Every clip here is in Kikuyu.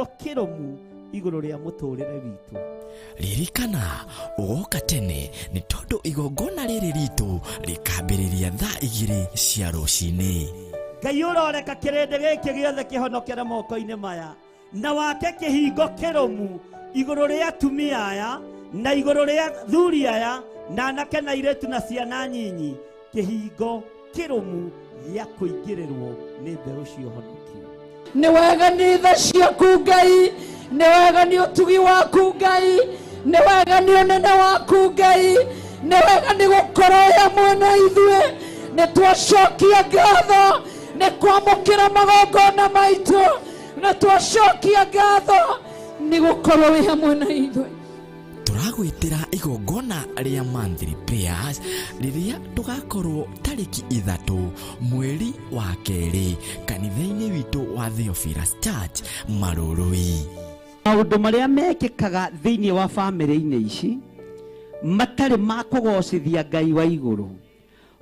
Kĩhingo kĩrũmu igũrũ rĩa mũtũrĩre witũ. Ririkana ũgoka tene nĩ tondũ igongona rĩrĩ ritũ rĩkambĩrĩria thaa 2 cia rũcinĩ. Ngai ũroreka kĩrĩndĩ gĩkĩ gĩothe kĩhonokere moko-inĩ maya na wake kĩhingo kĩrũmu igũrũ rĩa atumia aya na igũrũ rĩa thuri aya na anake na airĩtu na ciana nyinyi, kĩhingo kĩrũmu gĩa kũingĩrĩrwo nĩ mbeũ cia ũhonokio. Nĩ wega nĩ tha ciaku Ngai, nĩ wega nĩ ũtugi waku Ngai, nĩ wega nĩ ũnene waku Ngai, nĩ wega nĩ gũkorwo wĩ hamwe na ithuĩ. Nĩ twacokia ngatho nĩ kwamũkĩra magongona maitũ, na twacokia ngatho nĩ gũkorwo wĩ hamwe na ithuĩ. Tũragwĩtĩra igongona rĩa monthly prayers rĩrĩa tũgakorwo tarĩki 3 mweri wa 2 kanitha-inĩ witũ wa Theophilus Church Marũrũi. Maũndũ marĩa mekĩkaga thĩinĩ wa bamĩrĩ-inĩ ici matarĩ ma kũgocithia Ngai wa igũrũ,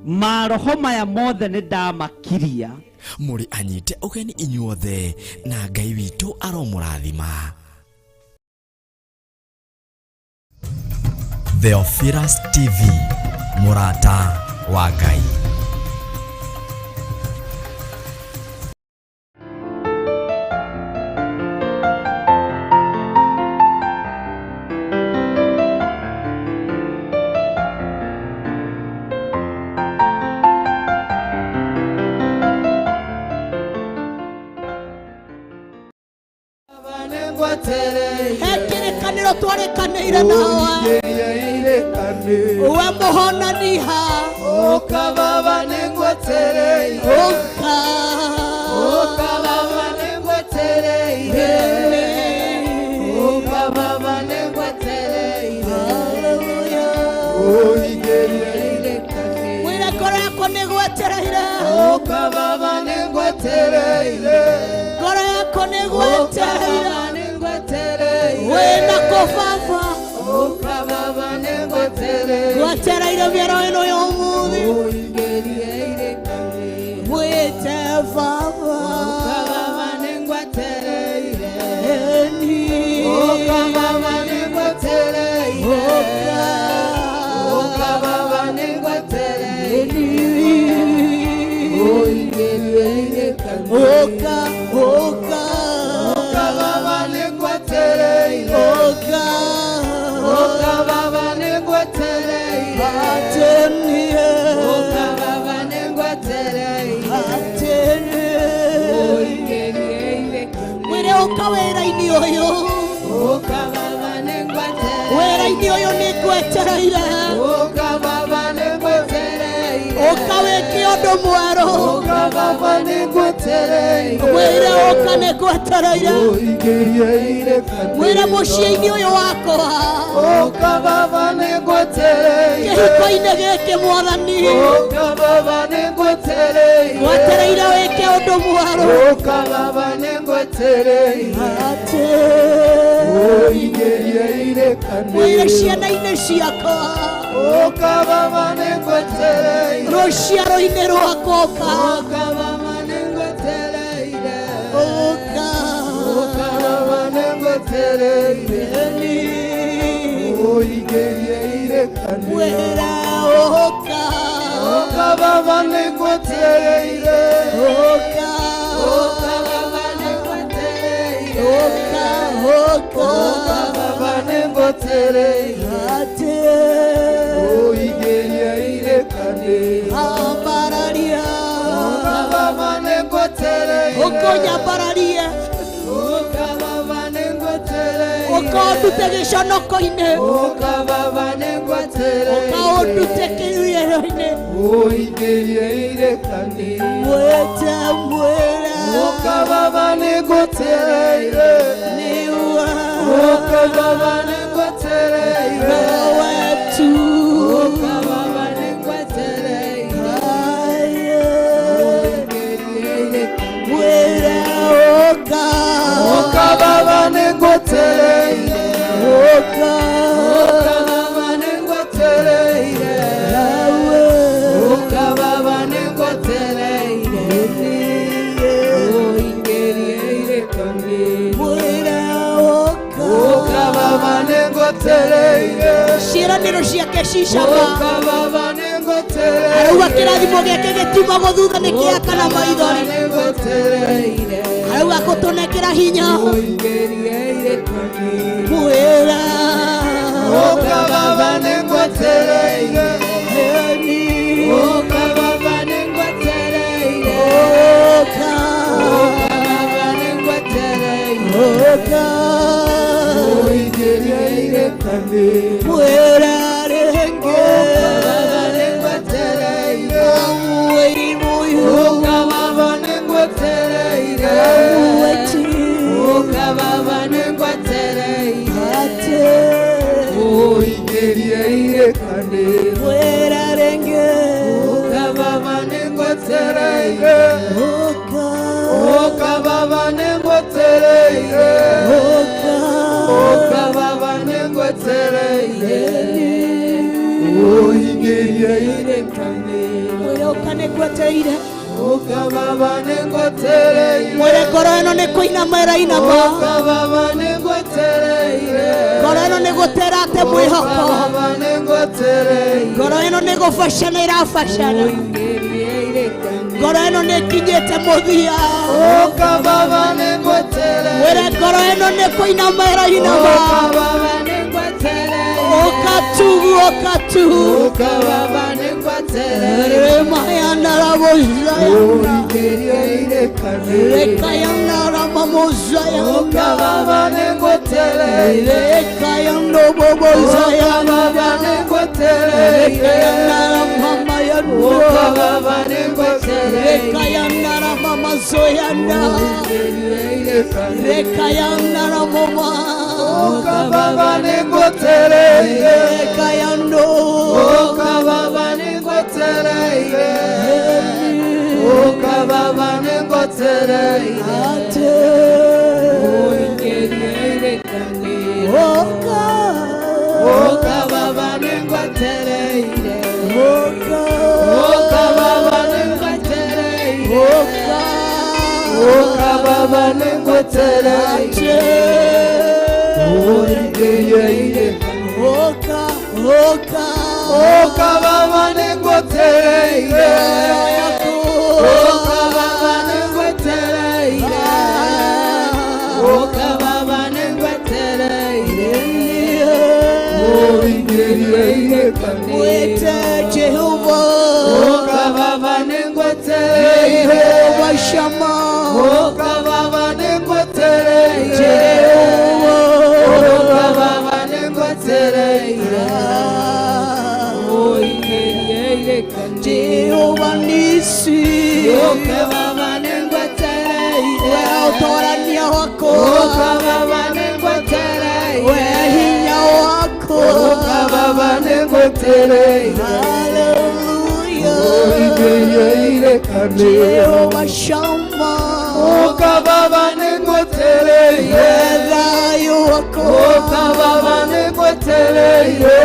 maroho maya mothe nĩ ndamakiria. Mũrĩ anyite ũgeni inyuothe na Ngai witũ aromũrathima. Theophilus TV, mũrata wa Ngai. He kĩrĩkanĩro twarĩkanĩire nawe, we mũhonania. Ũka baba nĩngwetereire. Ũka. Ũka baba nĩngwetereire. Ũka baba nĩngwetereire. Ũhingĩrie irĩkanĩro. Mwĩre ngoro yakwa nĩgwetereire. Ũka baba nĩngwetereire. Ngoro yakwa Ũka nĩgwetereire. baba nĩngwetereire. Wĩna kũ baba? Ũka baba nĩngwetereire. Gwetereire mĩero ĩno ya ũmũthĩ. Ũhingĩrie irĩkanĩro. Mwĩte baba. Ũka baba nĩngwetereire. Eni. Ũka baba nĩngwetereire. Ũka. Ũka baba nĩngwetereire. Eni. Ũhingĩrie irĩkanĩro. Ũka, ũka. Ũka baba nĩngwetereire. Ũka. Ũka baba nĩngwetereire. Atenie. Ũka baba nĩngwetereire. Atenie. Ũhingĩrie irĩkanĩro. Mwĩre ũka wĩra-inĩ ũyũ. Ũka baba nĩngwetereire. Wĩra-inĩ ũyũ nĩngwetereire. Ũka baba nĩngwetereire. Ũka wĩke ũndũ mwerũ. Ũka baba nĩngwetereire. Mwĩre ũka nĩngwetereire. Ũhingĩrie irĩkanĩro. Mwĩre mũciĩ-inĩ ũyũ wakwa. Ũka baba nĩngwetereire. Kĩhiko-inĩ gĩkĩ mwathani. Ũka baba nĩngwetereire. Ngwetereire wĩke ũndũ mwerũ. Ũka baba nĩngwetereire. Atĩ. Ũhingĩrie irĩkanĩro. Mwĩre ciana-inĩ ciakwa. Ũka baba nĩngwetereire. Rũciaro-inĩ rwakwa ũka. Ũka baba nĩngwetereire. Ũka. Ũka baba nĩngwetereire. Eni. Ũhingĩrie irĩkanĩro. Mwĩre ũka. Ũka baba nĩngwetereire. Ũka. Ũka baba nĩngwetereire. Ũka, ũka. Ũka baba nĩngwetereire. Atĩ. Ũhingĩrie irĩkanĩro. Ambararia. Ũka baba nĩngwetereire. Ũka ũnyambararie. Ũka baba nĩngwetereire. Ũka ũndute gĩconoko-inĩ. Ũka baba nĩngwetereire. Ũka ũndute kĩrĩro-inĩ. Ũhingĩrie irĩkanĩro. Mwĩte mwĩre. Ũka baba nĩngwetereire. Nĩwe. Ũka baba nĩngwetereire. Wewe tu. Ũka baba nĩngwetereire. Aye. Ũhingĩrie irĩkanĩro. Mwĩre ũka. Ũka baba nĩngwetereire. Ũka. Ũka baba nĩngwetereire. Nawe. Ũka baba nĩngwetereire. Ũhingĩrie irĩkanĩro. Nĩngwetereire. Ciĩranĩro ciake cicama. Ũka baba nĩngwetereire. Arauga kĩrathimo gĩake gĩtiumagwo thutha nĩ kĩeha kana maithori. Nĩngwetereire. Arauga gũtũnengera hinya. Ũingĩrie irĩkanĩro. Mwĩra. Ũka baba nĩngwetereire. Ũka baba nĩngwetereire. Ũka. Ũka baba nĩngwetereire. Ũka. Ũingĩrie irĩkanĩro. Mwĩra rĩngĩ. Ũka baba nĩngwetereire. I'm waiting for you. Ũka baba nĩngwetereire. I'm waiting. Ũka baba nĩngwetereire. Ate. Ũingĩrie irĩkanĩro. Mwĩra rĩngĩ. Ũka baba nĩngwetereire. Ũka. Ũka baba nĩngwetereire. Ũka. Ũka baba nĩngwetereire. Ũingĩrie irĩkanĩro. Mwĩre ũka nĩngwetereire. Ũka baba nĩngwetereire. Mwĩre ngoro ĩno nĩ kũinama ĩrainama. Ũka baba nĩngwetereire. Ngoro ĩno nĩ gũterate mwĩhoko. Ũka baba nĩngwetereire. Ngoro ĩno nĩ gũbacana ĩrabacana. Ũingĩrie irĩkanĩro. Ngoro ĩno nĩ ĩkinyĩte mũthia. Ũka baba nĩngwetereire. Mwĩre ngoro ĩno nĩ kũinama ĩrainama. Ũka baba nĩngwetereire. Ũka tu, ũka tu. Ũka baba nĩngwetereire. Remayandarabozayanda. Ũingĩrie irĩkanĩro. Rekayandaramamozayanda. Ũka baba nĩngwetereire. Ũka Rekayandobobozayanda. baba nĩngwetereire. Rekayandaramamayando. Ũka baba nĩngwetereire. Rekayandaramamazoyanda. Ũingĩrie irĩkanĩro. Rekayandaramoma. Ũka baba nĩngwetereire. Rekayando. Ũka baba nĩngwetereire. Ũka baba nĩngwetereire. Ate. Ũingĩrie irĩkanĩro. Oka. Ũka baba nĩngwetereire. Oka. Ũka baba nĩngwetereire. Oka. Ũka baba nĩngwetereire. Ate. Ũingĩrie irĩkanĩro. Oka. Oka. Ũka baba nĩngwetereire. Ũka baba nĩngwetereire. Ũka baba nĩngwetereire. Ũingĩrie irĩkanĩro. Wete Jehova. Ũka baba nĩngwetereire. Jehova Shammah. Ũka baba nĩngwetereire. Jehova. Ũka baba nĩngwetereire. Ũingĩrie irĩkanĩro. Jehova Nisi. Ũka baba nĩngwetereire. We ũtorania wako. Ũka baba nĩngwetereire. We hinya wako. Ũka baba nĩngwetereire. Hallelujah. Ũingĩrie irĩkanĩro. Jehova Shammah. Ũka baba nĩngwetereire. We thayũ wako. Ũka baba nĩngwetereire.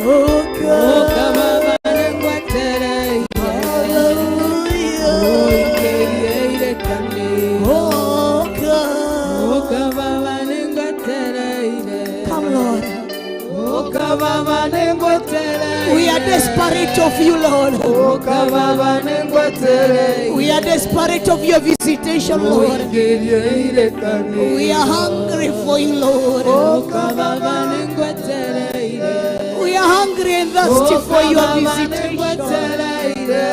Oka. Ũka baba nĩngwetereire. Hallelujah. Ũingĩrie irĩkanĩro. Oka. Ũka baba nĩngwetereire. Come, Lord. Ũka baba nĩngwetereire. We are desperate of you, Lord. Ũka baba nĩngwetereire. We are desperate of your visitation, Lord. Ũingĩrie irĩkanĩro. We are hungry for you, Lord. Ũka baba nĩngwetereire. We are hungry and thirsty Ũka for your baba visitation. nĩngwetereire.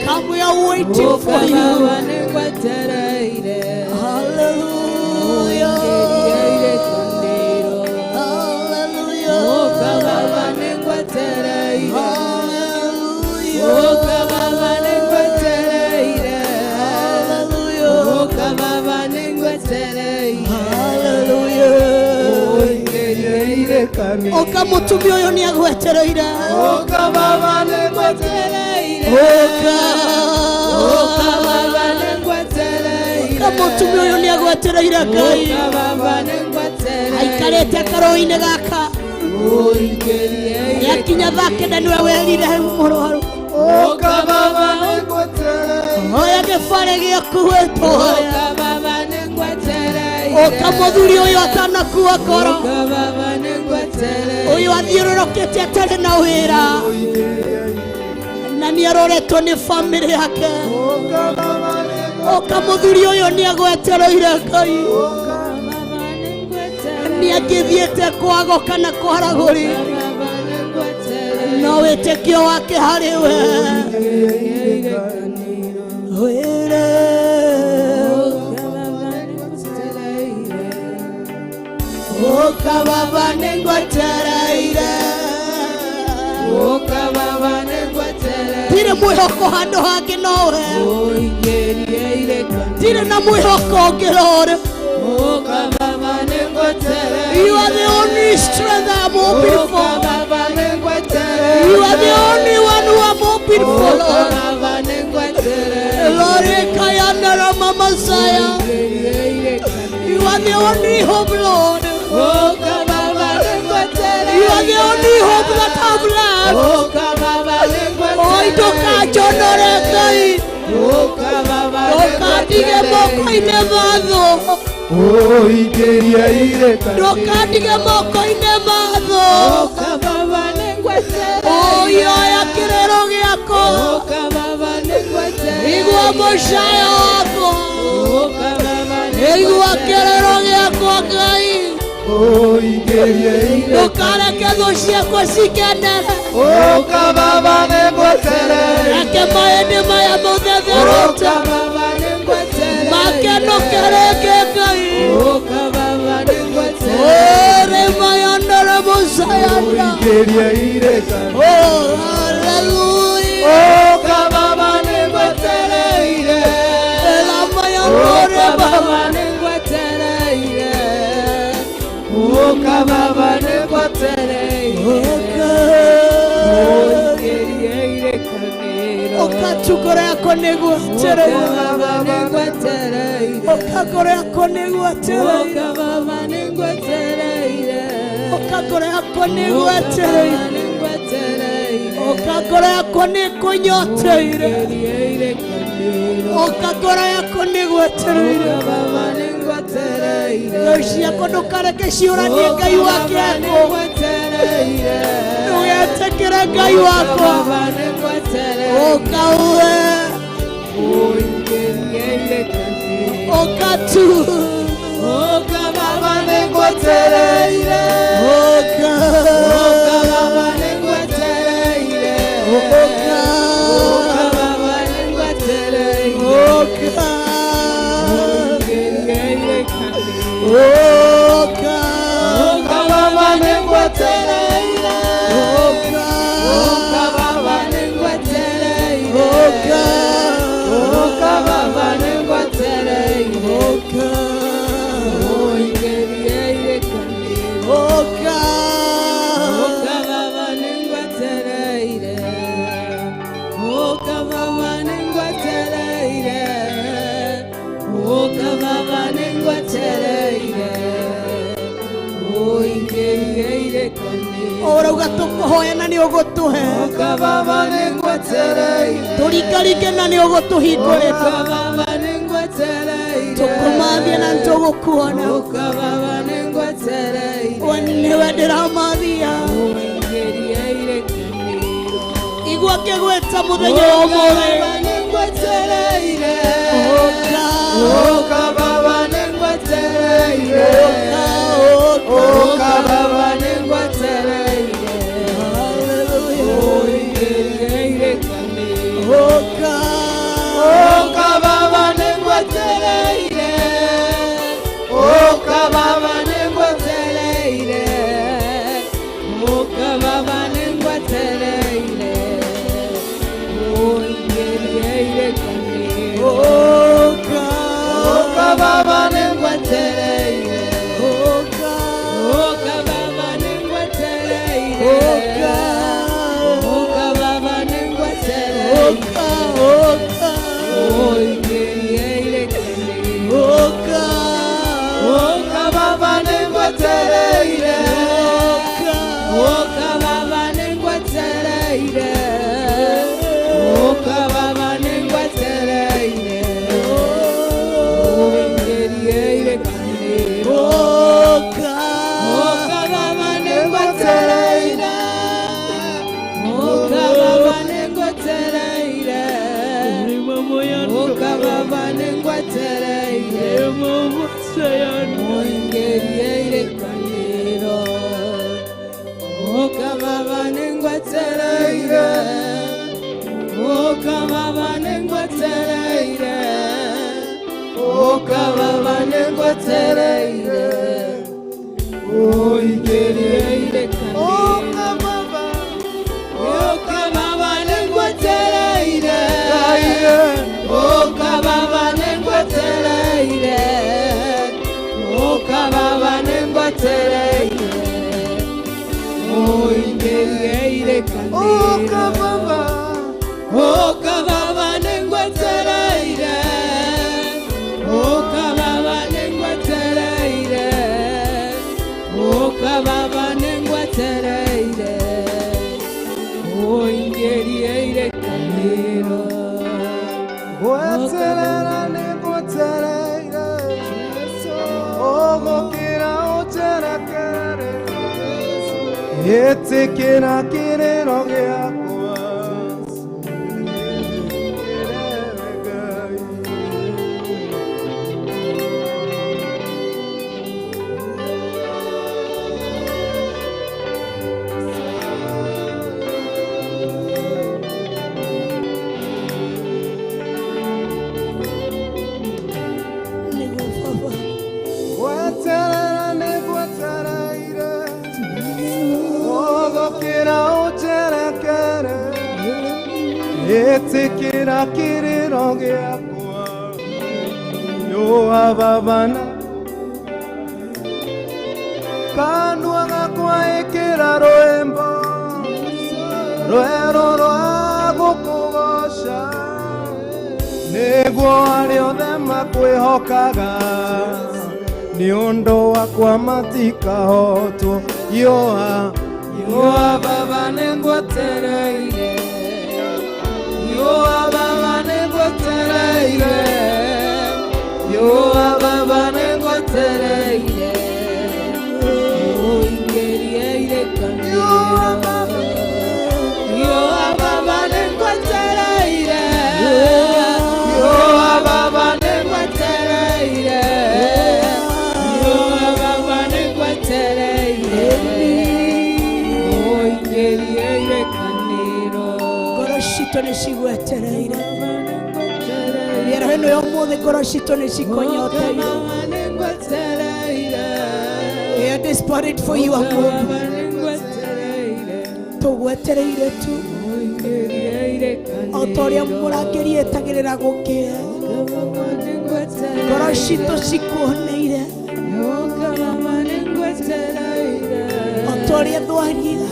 Come, we are waiting Ũka for you. baba nĩngwetereire. Hallelujah. Ũingĩrie irĩkanĩro. Hallelujah. Ũka baba nĩngwetereire. Hallelujah. Ũka baba nĩngwetereire. Hallelujah. Ũka baba nĩngwetereire. Hallelujah. Ũingĩrie irĩkanĩro. Ũka mũtumia ũyũ nĩ agwetereire. Ũka baba nĩngwetereire. Ũka. Ũka baba nĩngwetereire. Ũka mũtumia ũyũ nĩ agwetereire Ngai. Ũka baba nĩngwetereire. Aikarĩte karũĩ-inĩ gaka. Ũingĩrie Yakinya thaa kenda nĩwe werire mũrwaru. Ũka baba nĩngwetereire. Oya gĩbarĩ gĩaku wĩtware. Ũka baba nĩngwetereire. Ũka mũthuri ũyũ atanakua ngoro. Ũyũ athiũrũrũkĩte atarĩ na wĩra na nĩ aroretwo nĩ bamĩrĩ yake. Ũka mũthuri ũyũ nĩ agwetereire Ngai, nĩ angĩthiĩte kwago kana kwaragũri, no wĩtĩkio wake harĩ we wĩre. Ũka Baba nĩngwetereire. Ndirĩ mwĩhoko handũ hangĩ nowe, ndirĩ na mwĩhoko ũngĩ Lord. You are the only strength I'm hoping for. You are the only one who I'm hoping for, Lord. Lord, Kayandara Mama Saya. You are the only hope, Lord. You are the only hope that I've left. Oi, ndũkanjonore Ngai, ndũkandige moko-inĩ ma thũ, ndũkandige moko-inĩ ma thũ. Oyoya kĩrĩro gĩakwa, igua mũcayo wakwa, igua kĩrĩro gĩakwa Ngai. Ndũkareke thũ ciakwa cikenere. Reke mahĩndĩ maya mũthetherũte makenũke rĩngĩ Ngai. Ore mayandara mũcayanda. Oh, hallelujah. Ela mayandore baba. Ũka tu ngoro yakwa nĩgwetereire. Ũka ngoro yakwa nĩgwetereire. Ũka ngoro yakwa nĩgwetereire. Ũka ngoro yakwa nĩkũnyoteire. Ũka ngoro yakwa nĩgwetereire. Thũ ciakwa ndũkareke ciũranie Ngai wake akũ. Ndũgetĩkĩre Ngai wakwa. Ũka uwe. Ũka tu. Ũka. Ũka. Ũka. Ũka. Ũka. Ũka. Ũka. Ũrauga tũkũhoya na nĩ ũgũtũhe, tũringaringe na nĩ ũgũtũhingũrĩra, tũkũmathia na nĩtũgũkuona. We nĩwe ndĩramathia. Igua ngĩgwĩta mũthenya wa ũmũthĩ. Ũka. Ũka, ũka. Hallelujah. Ũka. Ũka Baba nĩngwetereire. Ũka Baba nĩngwetereire. Ũka Baba nĩngwetereire. Ũingĩrie irĩkanĩro. Ũka. Ũka Baba nĩngwetereire. Ũka. Ũka Baba nĩngwetereire. Ũka. Ũka Baba nĩngwetereire. Ũka. Ũka. Ũingĩrie irĩkanĩro. Ũka. Ũka Baba nĩngwetereire. Ũka. Ũka Baba nĩngwetereire. Ũka Baba nĩngwetereire. Ũingĩrie irĩkanĩro. Ũingĩrie irĩkanĩro. Ũka Baba nĩngwetereire. Ũka Baba nĩngwetereire. Ũka Baba nĩngwetereire. Ũingĩrie irĩkanĩro. Ũka Baba. Ũka Baba nĩngwetereire. Ngai. Ũka Baba nĩngwetereire. Ũka Baba nĩngwetereire. Ũingĩrie irĩkanĩro. Ũka Baba. Ũka Baba nĩngwetereire. Ũka Baba nĩngwetereire. Ũka Baba nĩngwetereire. Ũingĩrie irĩkanĩro. Gweterera nĩngwetereire. Ũgũkĩra ũnjerekere. Ĩtĩkĩra kĩrĩro gĩakwa. Ĩtĩkĩre Ngai. Nĩguo Baba. Gweterera nĩngwetereire. Ũgũkĩra ũnjerekere. Ĩtĩkĩra kĩrĩro gĩakwa. Yũa Baba na kanua gakwa ĩkĩra rwĩmbo rwerũ rwa gũkũgoca nĩguo arĩa othe makwĩhokaga nĩ ũndũ wakwa matikahotwo. Yũa. Yũa Baba nĩngwetereire. Yũa Baba nĩngwetereire. Yũa Baba nĩngwetereire. Ũingĩrie irĩkanĩro. Yũa Baba nĩngwetereire. Yũa Baba nĩngwetereire. Yũa Baba nĩngwetereire. Ũingĩrie irĩkanĩro. Ngoro citũ nĩ cigwetereire. Mĩaraho ĩno ya ũmũthĩ ngoro citũ nĩ cikonyoteire. We are desperate for your move. Tũgwetereire tu o ta ũrĩa mũrangĩri etagĩrĩra gũkĩa. Ngoro citũ cikuoneire o ta ũrĩa thwaria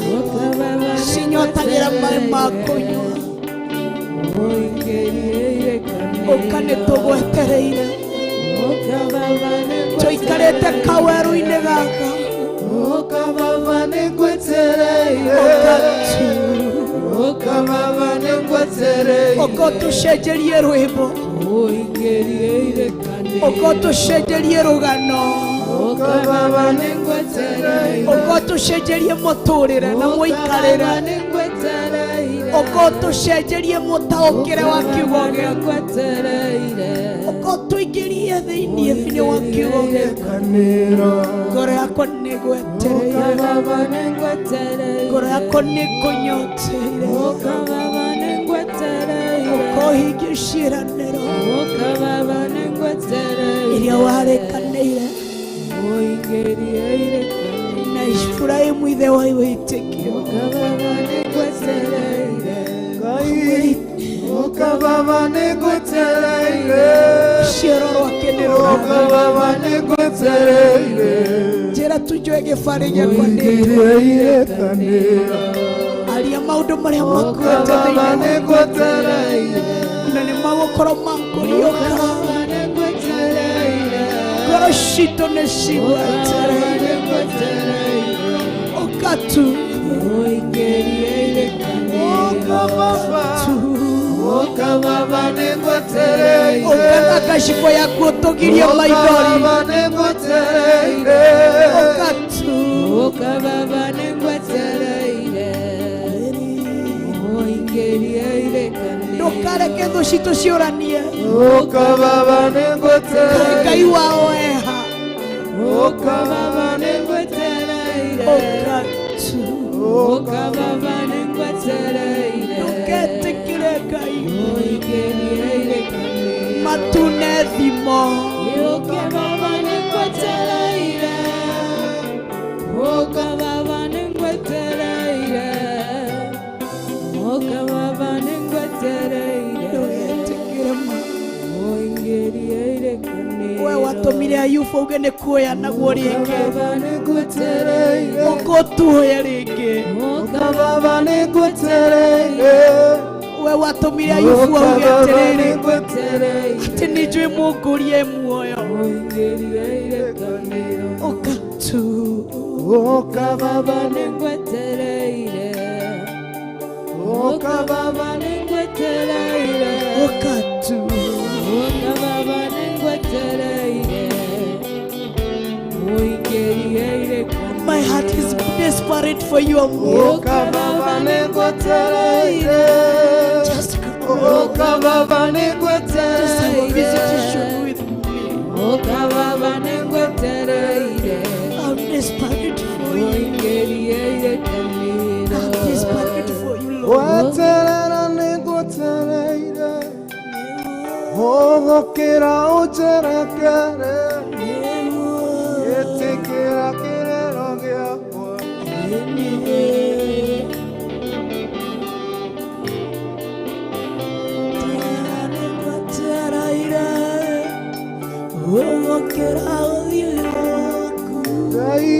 cinyotagĩra maĩ ma kũnyua. Ũka nĩ tũgwetereire. Tũikarĩte kawerũ-inĩ gaka. Ũka Baba nĩngwetereire. Ũka tu. Ũka Baba nĩngwetereire. Ũka ũtũcenjerie rwĩmbo. Ũingĩrie irĩkanĩro. Ũka ũtũcenjerie rũgano. Ũka Baba nĩngwetereire. Ũka ũtũcenjerie mũtũrĩre na mũikarĩre. Nĩngwetereire. Ũka ũtũcenjerie mũtaũkĩre wa kiugo gĩaku. Nĩngwetereire. Ũka ũtũingĩrie thĩinĩ thĩinĩ wa kiugo gĩaku. Kanĩro. Ngoro yakwa nĩgwetereire. Baba nĩngwetereire. Ngoro yakwa nĩkũnyoteire. Ũka Baba nĩngwetereire. Ũka ũhingie ciĩranĩro Ũka Baba nĩngwetereire. iria warĩkanĩire Ũingĩrie irĩkanĩro. Na Iburahĩmu ithe wa wĩtĩkio. Ũka Baba nĩngwetereire. Ngai. Ũka Baba nĩngwetereire. Rũciaro rwake nĩ Ũka rũrathime. Baba nĩngwetereire. Njĩra tu njoe gĩbarĩ gĩakwa nĩ Ũingĩrie irĩkanĩro. aria maũndũ marĩa Ũka makuĩte Baba thĩinĩ waku nĩngwetereire. Na nĩ magũkorwo makũriũka. Baba nĩngwetereire. Ngoro citũ nĩ cigwetereire. Nĩngwetereire. Ũka tu. Ũingĩrie irĩkanĩro. Ũka Baba. Tu. Ũka Baba nĩngwetereire. Ũka na kacibũ yaku ũtũgirie Ũka maithori. Baba nĩngwetereire. Ũka tu. Ũka Baba nĩngwetereire. Ũingĩrie irĩkanĩro. Ndũkareke thũ citũ ciũranie Ũka Baba nĩngwetereire. Ngai wao eha. Ũka Ũka baba nĩngwetereire. Ũka tu. Ũka baba nĩngwetereire. Ndũgetĩkĩre Ngai Ũingĩrie irĩkanĩro. matune thimo. Ũka baba nĩngwetereire. Ũka baba nĩngwetereire. Ũka baba nĩngwetereire. Ndũgetĩkĩre ma. Ũingĩrie irĩkanĩro. We watũmire Ayubu auge nĩ kuoya naguo rĩngĩ. Baba nĩngwetereire. Ũka ũtuoye rĩngĩ. Ũka Baba nĩngwetereire. We watũmire Ayubu Ũka auge baba atĩrĩrĩ nĩngwetereire. atĩ nĩ njũĩ mũngũrie muoyo. Ũingĩrie irĩkanĩro. Ũka tu. Ũka baba Nĩngwetereire. Ũka baba nĩngwetereire. Ũka tu. Ũka baba nĩngwetereire. Ũingĩrie irĩkanĩro. My heart is desperate for your move. Ũka baba nĩngwetereire. Just come. Ũka baba Just have a nĩngwetereire. visitation with me. Ũka baba nĩngwetereire. I'm desperate for you. Ũingĩrie irĩkanĩro. I'm desperate for you, Lord. Gweterera nĩngwetereire. Ũgũkĩra ũnjerekere. Ĩtĩkĩra kĩrĩro gĩakwa. Ngai,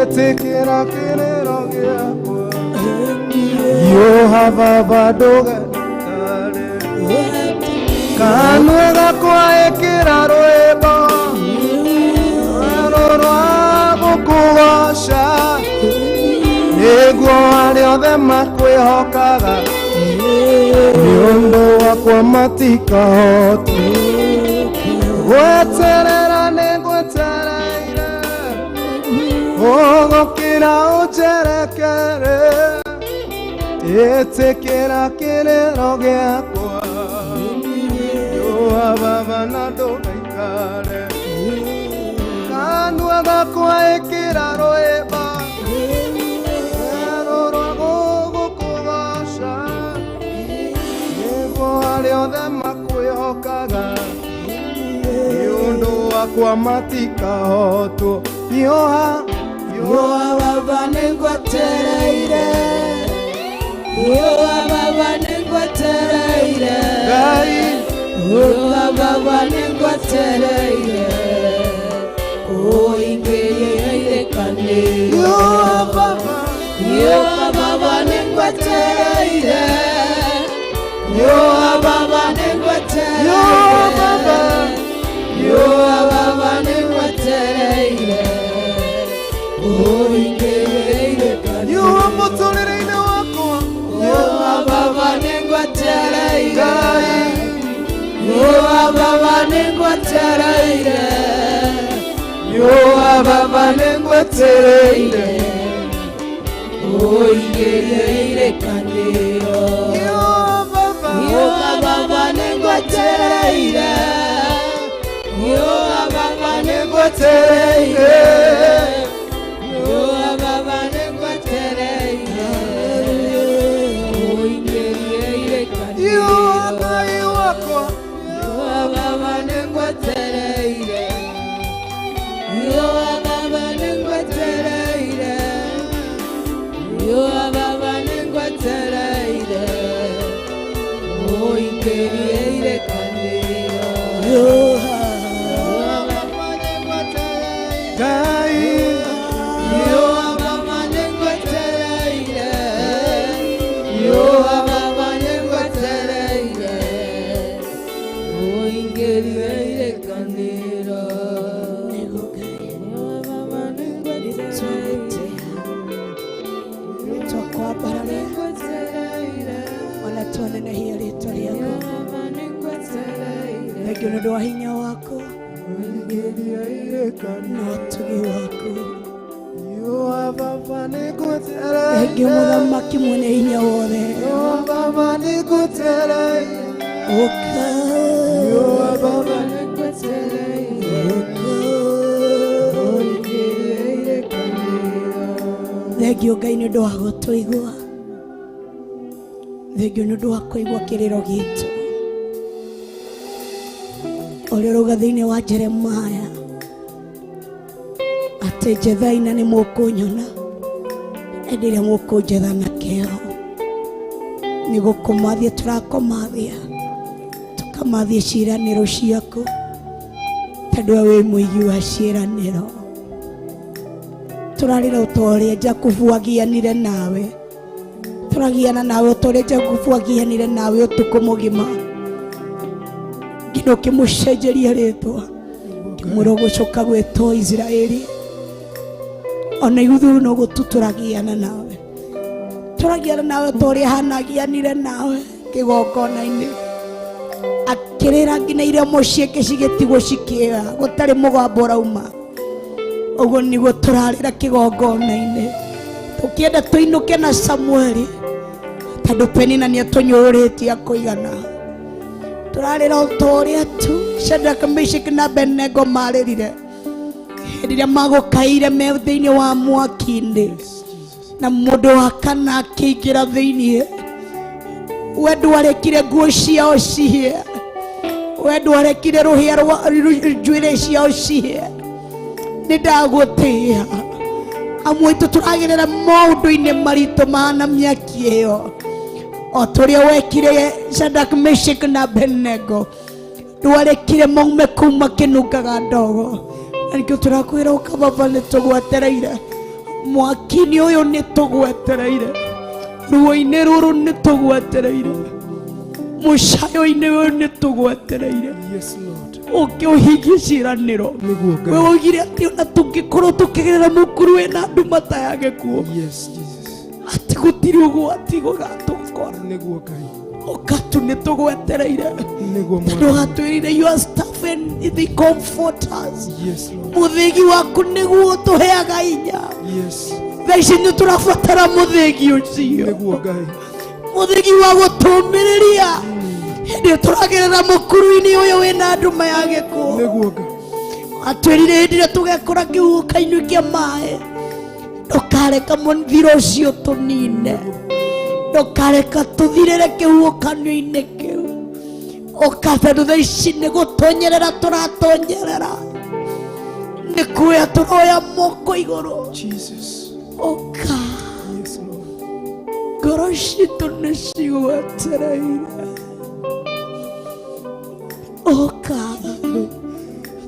ĩtĩkĩra kĩrĩro gĩakwa. Hiũha baba ndũgaikare. Kanua gakwa ĩkĩra rwĩmbo rwerũ rwa gũkũgoca nĩguo arĩa othe makwĩhokaga nĩ ũndũ wakwa matikahotwo. Gweterera nĩngwetereire ũgũkĩra ũnjerekere ĩtĩkĩra kĩrĩro gĩakwa. Hiũha baba na ndũgaikare. Kanua gakwa ĩkĩra rwĩmbo rwerũ rwa gũgũkũgoca nĩguo arĩa othe makwĩhokaga nĩ ũndũ wakwa matikahotwo. Hiũha, Hiũha baba nĩngwetereire. Hiũha baba nĩngwetereire. Ngai. Hiũha baba nĩngwetereire. Ũingĩrie irĩkanĩro. Hiũha baba. Hiũha baba nĩngwetereire. Hiũha baba nĩngwetereire. Hiũha baba. Hiũha baba nĩngwetereire. Ũingĩrie irĩkanĩro. Hiũha mũtũrĩre-inĩ wakwa. Hiũha baba nĩngwetereire. Ngai. Hiũha baba nĩngwetereire. Hiũha baba nĩngwetereire. Ũingĩrie irĩkanĩro. Hiũha baba. Hiũha baba nĩngwetereire. Hiũha baba nĩngwetereire. Hiũha baba nĩngwetereire. Ũingĩrie irĩkanĩro. Hiũha Ngai wakwa. Hiũha baba nĩngwetereire. Hiũha baba nĩngwetereire. Hiũha baba nĩngwetereire. Ũingĩrie irĩkanĩro. Hiũha baba nĩngwetereire. Ngai. Hiũha baba nĩngwetereire. Hiũha baba nĩngwetereire. Ũingĩrie irĩkanĩro. Hiũha baba nĩngwetereire. Twakwambararia Nĩngwetereire. ona twanenehia rĩtwa rĩaku. Hiũha baba nĩngwetereire. Thengiũ nĩ ũndũ wa hinya waku Ũingĩrie irĩkanĩro. na ũtugi waku. Hiũha baba nĩngwetereire. Thengiũ mũthamaki mwene hinya wothe. Hiũha baba nĩngwetereire. Ũka. Hiũha baba Nĩngwetereire. Ũka. Thengio Ngai nĩ ũndũ wa gũtũigua. Thengio nĩ ũndũ wa kũigua kĩrĩro gitũ. Ũrĩa ũrauga thĩinĩ wa Jeremaya atĩ njethai na nĩ mũkũnyona, ĩndĩ ĩrĩa mũkũnjetha na kĩo nĩ gũkũmathia tũrakũmathia, tũkamathia ciĩranĩro ciaku, tondũ we wĩ mũigi wa ciĩranĩro. Tũrarĩra ũta ũrĩa Jakubu agianire nawe, tũragiana nawe ũta ũrĩa Jakubu agianire nawe ũtukũ mũgima, nginya ũkĩmũcenjeria rĩtwa, ũkĩmwĩra ũgũcoka gwĩtwo Isiraeli. Ona ithuĩ no gũtu tũragiana nawe, tũragiana nawe ta ũrĩa Hana agianire nawe kĩgongona-inĩ, akĩrĩra nginya iromo ciake cigĩtigwo cikĩra, gũtarĩ mũgambo ũrauma. Ũguo nĩguo tũrarĩra kĩgongona-inĩ, tũkĩenda tũinũke na Samueli, tondũ Penina nĩ atũnyũrũrĩtie akũigana. Tũrarĩra o ta ũrĩa tu Shadrach, Meshach na Abednego marĩrire hĩndĩ ĩrĩa magũkaire me thĩinĩ wa mwaki-inĩ, na mũndũ wa kana akĩingĩra thĩinĩ. We ndwarekire nguo ciao cihĩe, we ndwarekire rũhĩa rwa njuĩrĩ ciao cihĩe. Nĩ ndagũtĩĩa amwe aitũ tũragerera maũndũ-inĩ maritũ mahana mĩaki ĩyo, o ta ũrĩa wekire Shadrach, Meshach na Abednego, ndwarekire maume kũu makĩnungaga ndogo. Na nĩkĩo tũrakwĩra ũka baba, nĩ tũgwetereire mwaki-inĩ ũyũ, nĩ tũgwetereire ruo-inĩ rũrũ, nĩ tũgwetereire mũcayo-inĩ ũyũ, nĩ tũgwetereire. Yes, Lord. Ũke ũhingie ciĩranĩro. Nĩguo We Ngai. woigire atĩ ona tũngĩkorwo tũkĩgerera mũkuru wĩna nduma ta ya gĩkuũ, Yes, Jesus. atĩ gũtirĩ ũgwati gũgatũkora. Nĩguo Ngai. Ũka tu, nĩ tũgwetereire, Nĩguo tondũ Mwathani. watwĩrire your staff and the comforters. Yes, Lord. Mũthĩgi waku nĩguo ũtũheaga hinya. Yes. Thaa ici nĩ tũrabatara mũthĩgi ũcio, Nĩguo Ngai. mũthĩgi wa gũtũmĩrĩria hĩndĩ ĩyo tũragerera mũkuru-inĩ ũyũ wĩna nduma ya gĩkuũ. Nĩguo Ngai. Atwĩrire hĩndĩ ĩrĩa tũgekora kĩhuhũka-inĩ kĩa maĩ, ndũkareka mũthiro ũcio tũnine, ndũkareka tũthirĩre kĩhuhũkanio-inĩ kĩu. Ũka, tondũ thaa ici nĩ gũtonyerera tũratonyerera, nĩ kuoya tũroya moko igũrũ. Jesus. Ũka. Yes, Lord. Ngoro citũ nĩ cigwetereire. Ũka,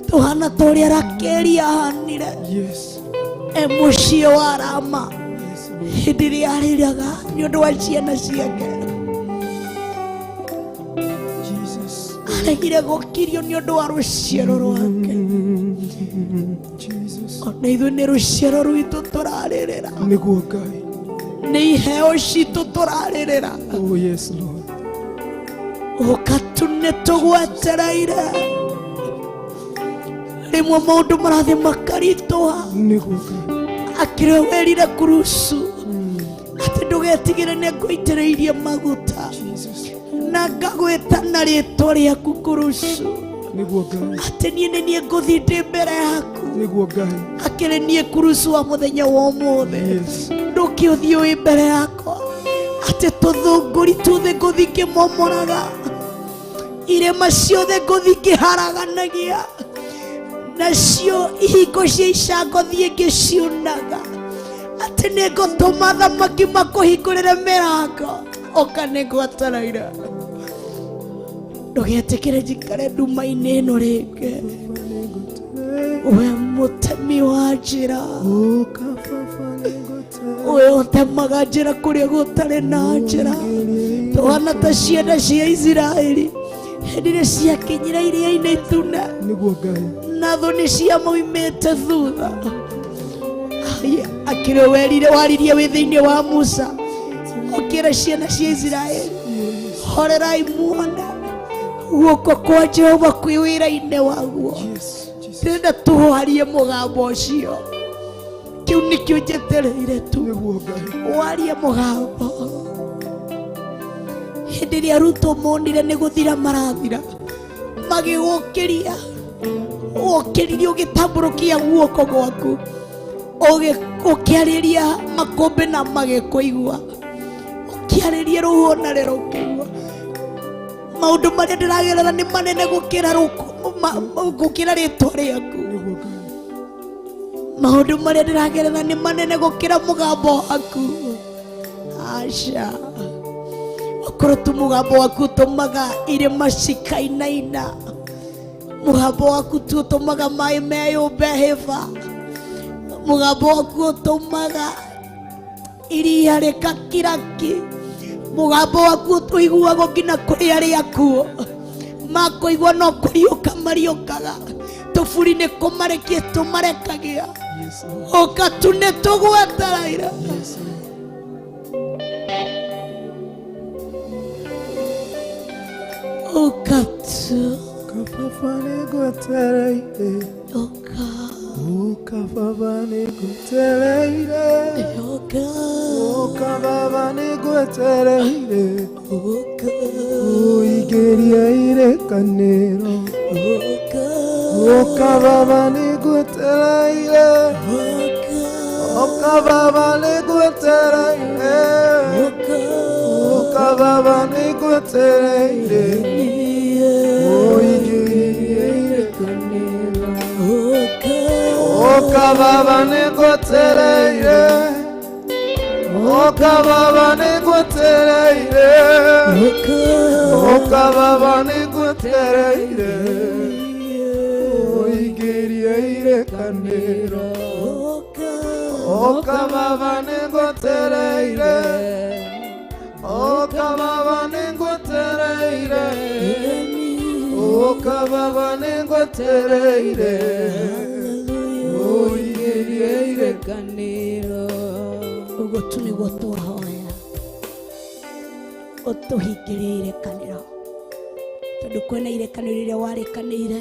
tũhana ta ũrĩa Rakeli ahanire Yes. e mũciĩ wa Rama, Yes, Lord. hĩndĩ ĩrĩa arĩraga nĩ ũndũ wa ciana ciake. Jesus. Aregire gũkirio nĩ ũndũ wa rũciaro rwake. Jesus. Ona ithuĩ nĩ rũciaro rwitũ tũrarĩrĩra, Nĩguo Ngai. nĩ iheo citũ tũrarĩrĩra. Oh, yes, Lord. Ũka tu, nĩ tũgwetereire. Rĩmwe maũndũ marathiĩ makaritũha. Nĩguo Ngai. Akĩrĩ werire kurusu atĩ ndũgetigĩre, nĩ ngũitĩrĩirie maguta Jesus. Na ngagwĩta na rĩtwa rĩaku, kurusu, Nĩguo Ngai. atĩ niĩ nĩ niĩ ngũthiĩ ndĩ mbere yaku. Nĩguo Ngai. Akĩrĩ niĩ kurusu wa mũthenya wa ũmũthĩ, Yes. ndũkĩ ũthiĩ wĩ mbere yakwa, atĩ tũthũngũri tuothe ngũthiĩ ngĩmomoraga, irĩma ciothe ngũthiĩ ngĩharaganagia, nacio ihingo cia icango thiĩ ngĩciunaga, atĩ nĩ ngũtũma thamaki makũhingũrĩre mĩrango. Ũka, nĩ ngwetereire. Ndũgetĩkĩre njikare nduma-inĩ ĩno rĩngĩ, we mũtemi wa njĩra, Ũka baba, nĩngũte. we ũtemaga njĩra kũrĩa gũtarĩ na njĩra. Tũhana ta ciana cia Isiraeli hĩndĩ ĩrĩa ciakinyire iria-inĩ itune, Nĩguo Ngai. Na thũ nĩ ciamaumĩte thutha. Ai, akĩrĩ werire waririe wĩ thĩinĩ wa Musa, ũkĩra ciana cia Isiraeli, horerai muone guoko kwa Jehova kwĩ wĩra-inĩ waguo. Yes, Jesus. Ndĩrenda tũwarie mũgambo ũcio, kĩu nĩkĩo njetereire tu. Nĩguo Ngai. Warie mũgambo hĩndĩ ĩrĩa arutwo monire nĩ gũthira marathira, magĩgũkĩria, wokĩririe ũgĩtambũrũkia guoko gwaku. Ũkĩarĩria makũmbĩ na magĩkũigua, ũkĩarĩria rũhuho na rĩro ũkĩigua. Maũndũ marĩa ndĩragerera nĩ manene gũkĩra gũkĩra rĩtwa rĩaku. Nĩguo Ngai. Maũndũ marĩa ndĩragerera nĩ manene gũkĩra mũgambo waku. Aca, okorwo tu mũgambo waku ũtũmaga irĩma cikainaina, mũgambo waku tu ũtũmaga maĩ meyũmbe hĩba, mũgambo waku ũtũmaga iria rĩgakiraki, mũgambo waku ũiguagwo nginya kũrĩ arĩa akuũ makũigua no kũriũka mariũkaga, tũburi nĩ kũmarekia tũmarekagia. Yes, Lord. Ũka tu nĩ tũgweteraire. Yes, Lord. Ũka tu. Ũka baba nĩngwetereire. Ũka. Ũka baba nĩngwetereire. Ũka. Ũka baba nĩngwetereire. Ũka. Ũingĩrie irĩkanĩro. Ũka. Ũka baba nĩngwetereire. Ũka. Ũka baba nĩngwetereire. Ũka. Ũka baba nĩngwetereire. Ũingĩrie irĩkanĩro. Ũka. Ũka baba nĩngwetereire. Ũka baba nĩngwetereire. Ũka. Ũka baba nĩngwetereire. Ũingĩrie irĩkanĩro. Ũka. Ũka baba nĩngwetereire. Ũka baba nĩngwetereire. Ũka baba nĩngwetereire. Ũingĩrie irĩkanĩro. Ũguo tu nĩguo twahoya, ũtũhingĩrie irĩkanĩro, tondũ kwĩna irĩkanĩro iria warĩkanĩire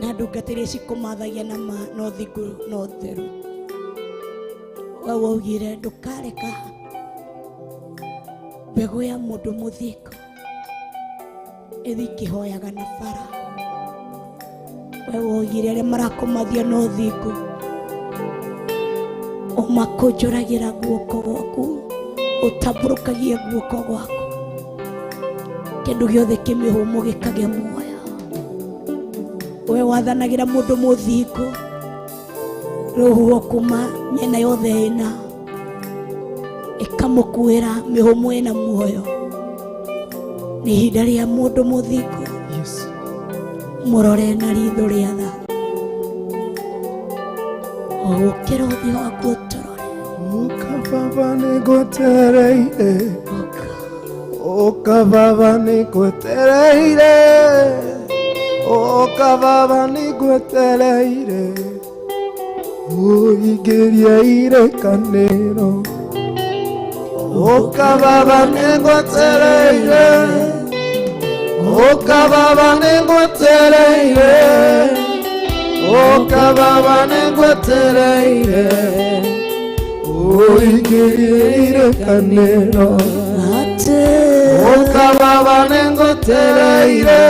na ndungata iria cikũmathagia na ma na ũthingu na ũtheru. We waugire ndũkareka mbegũ ya mũndũ mũthingu ĩthiĩ ĩkĩhoyaga na bara. We waugire arĩa marakũmathia na ũthingu ũmakũnjũragĩra guoko gwaku, ũtambũrũkagia guoko gwaku, kĩndũ gĩothe kĩmĩhũmũ gĩkagĩa muoyo. We wathanagĩra mũndũ mũthingu rũhuho kuma mĩena yothe ĩna ĩkamũkuĩra mĩhũmũ ĩna muoyo. Nĩ ihinda rĩa mũndũ mũthingu. Yes. Mũrore na ritho rĩa tha, ũgũkĩra ũthiũ waku ũtũrore. Ũka baba nĩngwetereire. Ũka. Ũka baba nĩngwetereire. Ũka baba nĩngwetereire. Ũingĩrie irĩkanĩro. Ũka baba nĩngwetereire. Ũka baba nĩngwetereire. Ũka baba nĩngwetereire. Ũingĩrie irĩkanĩro. Ate. Ũka baba nĩngwetereire.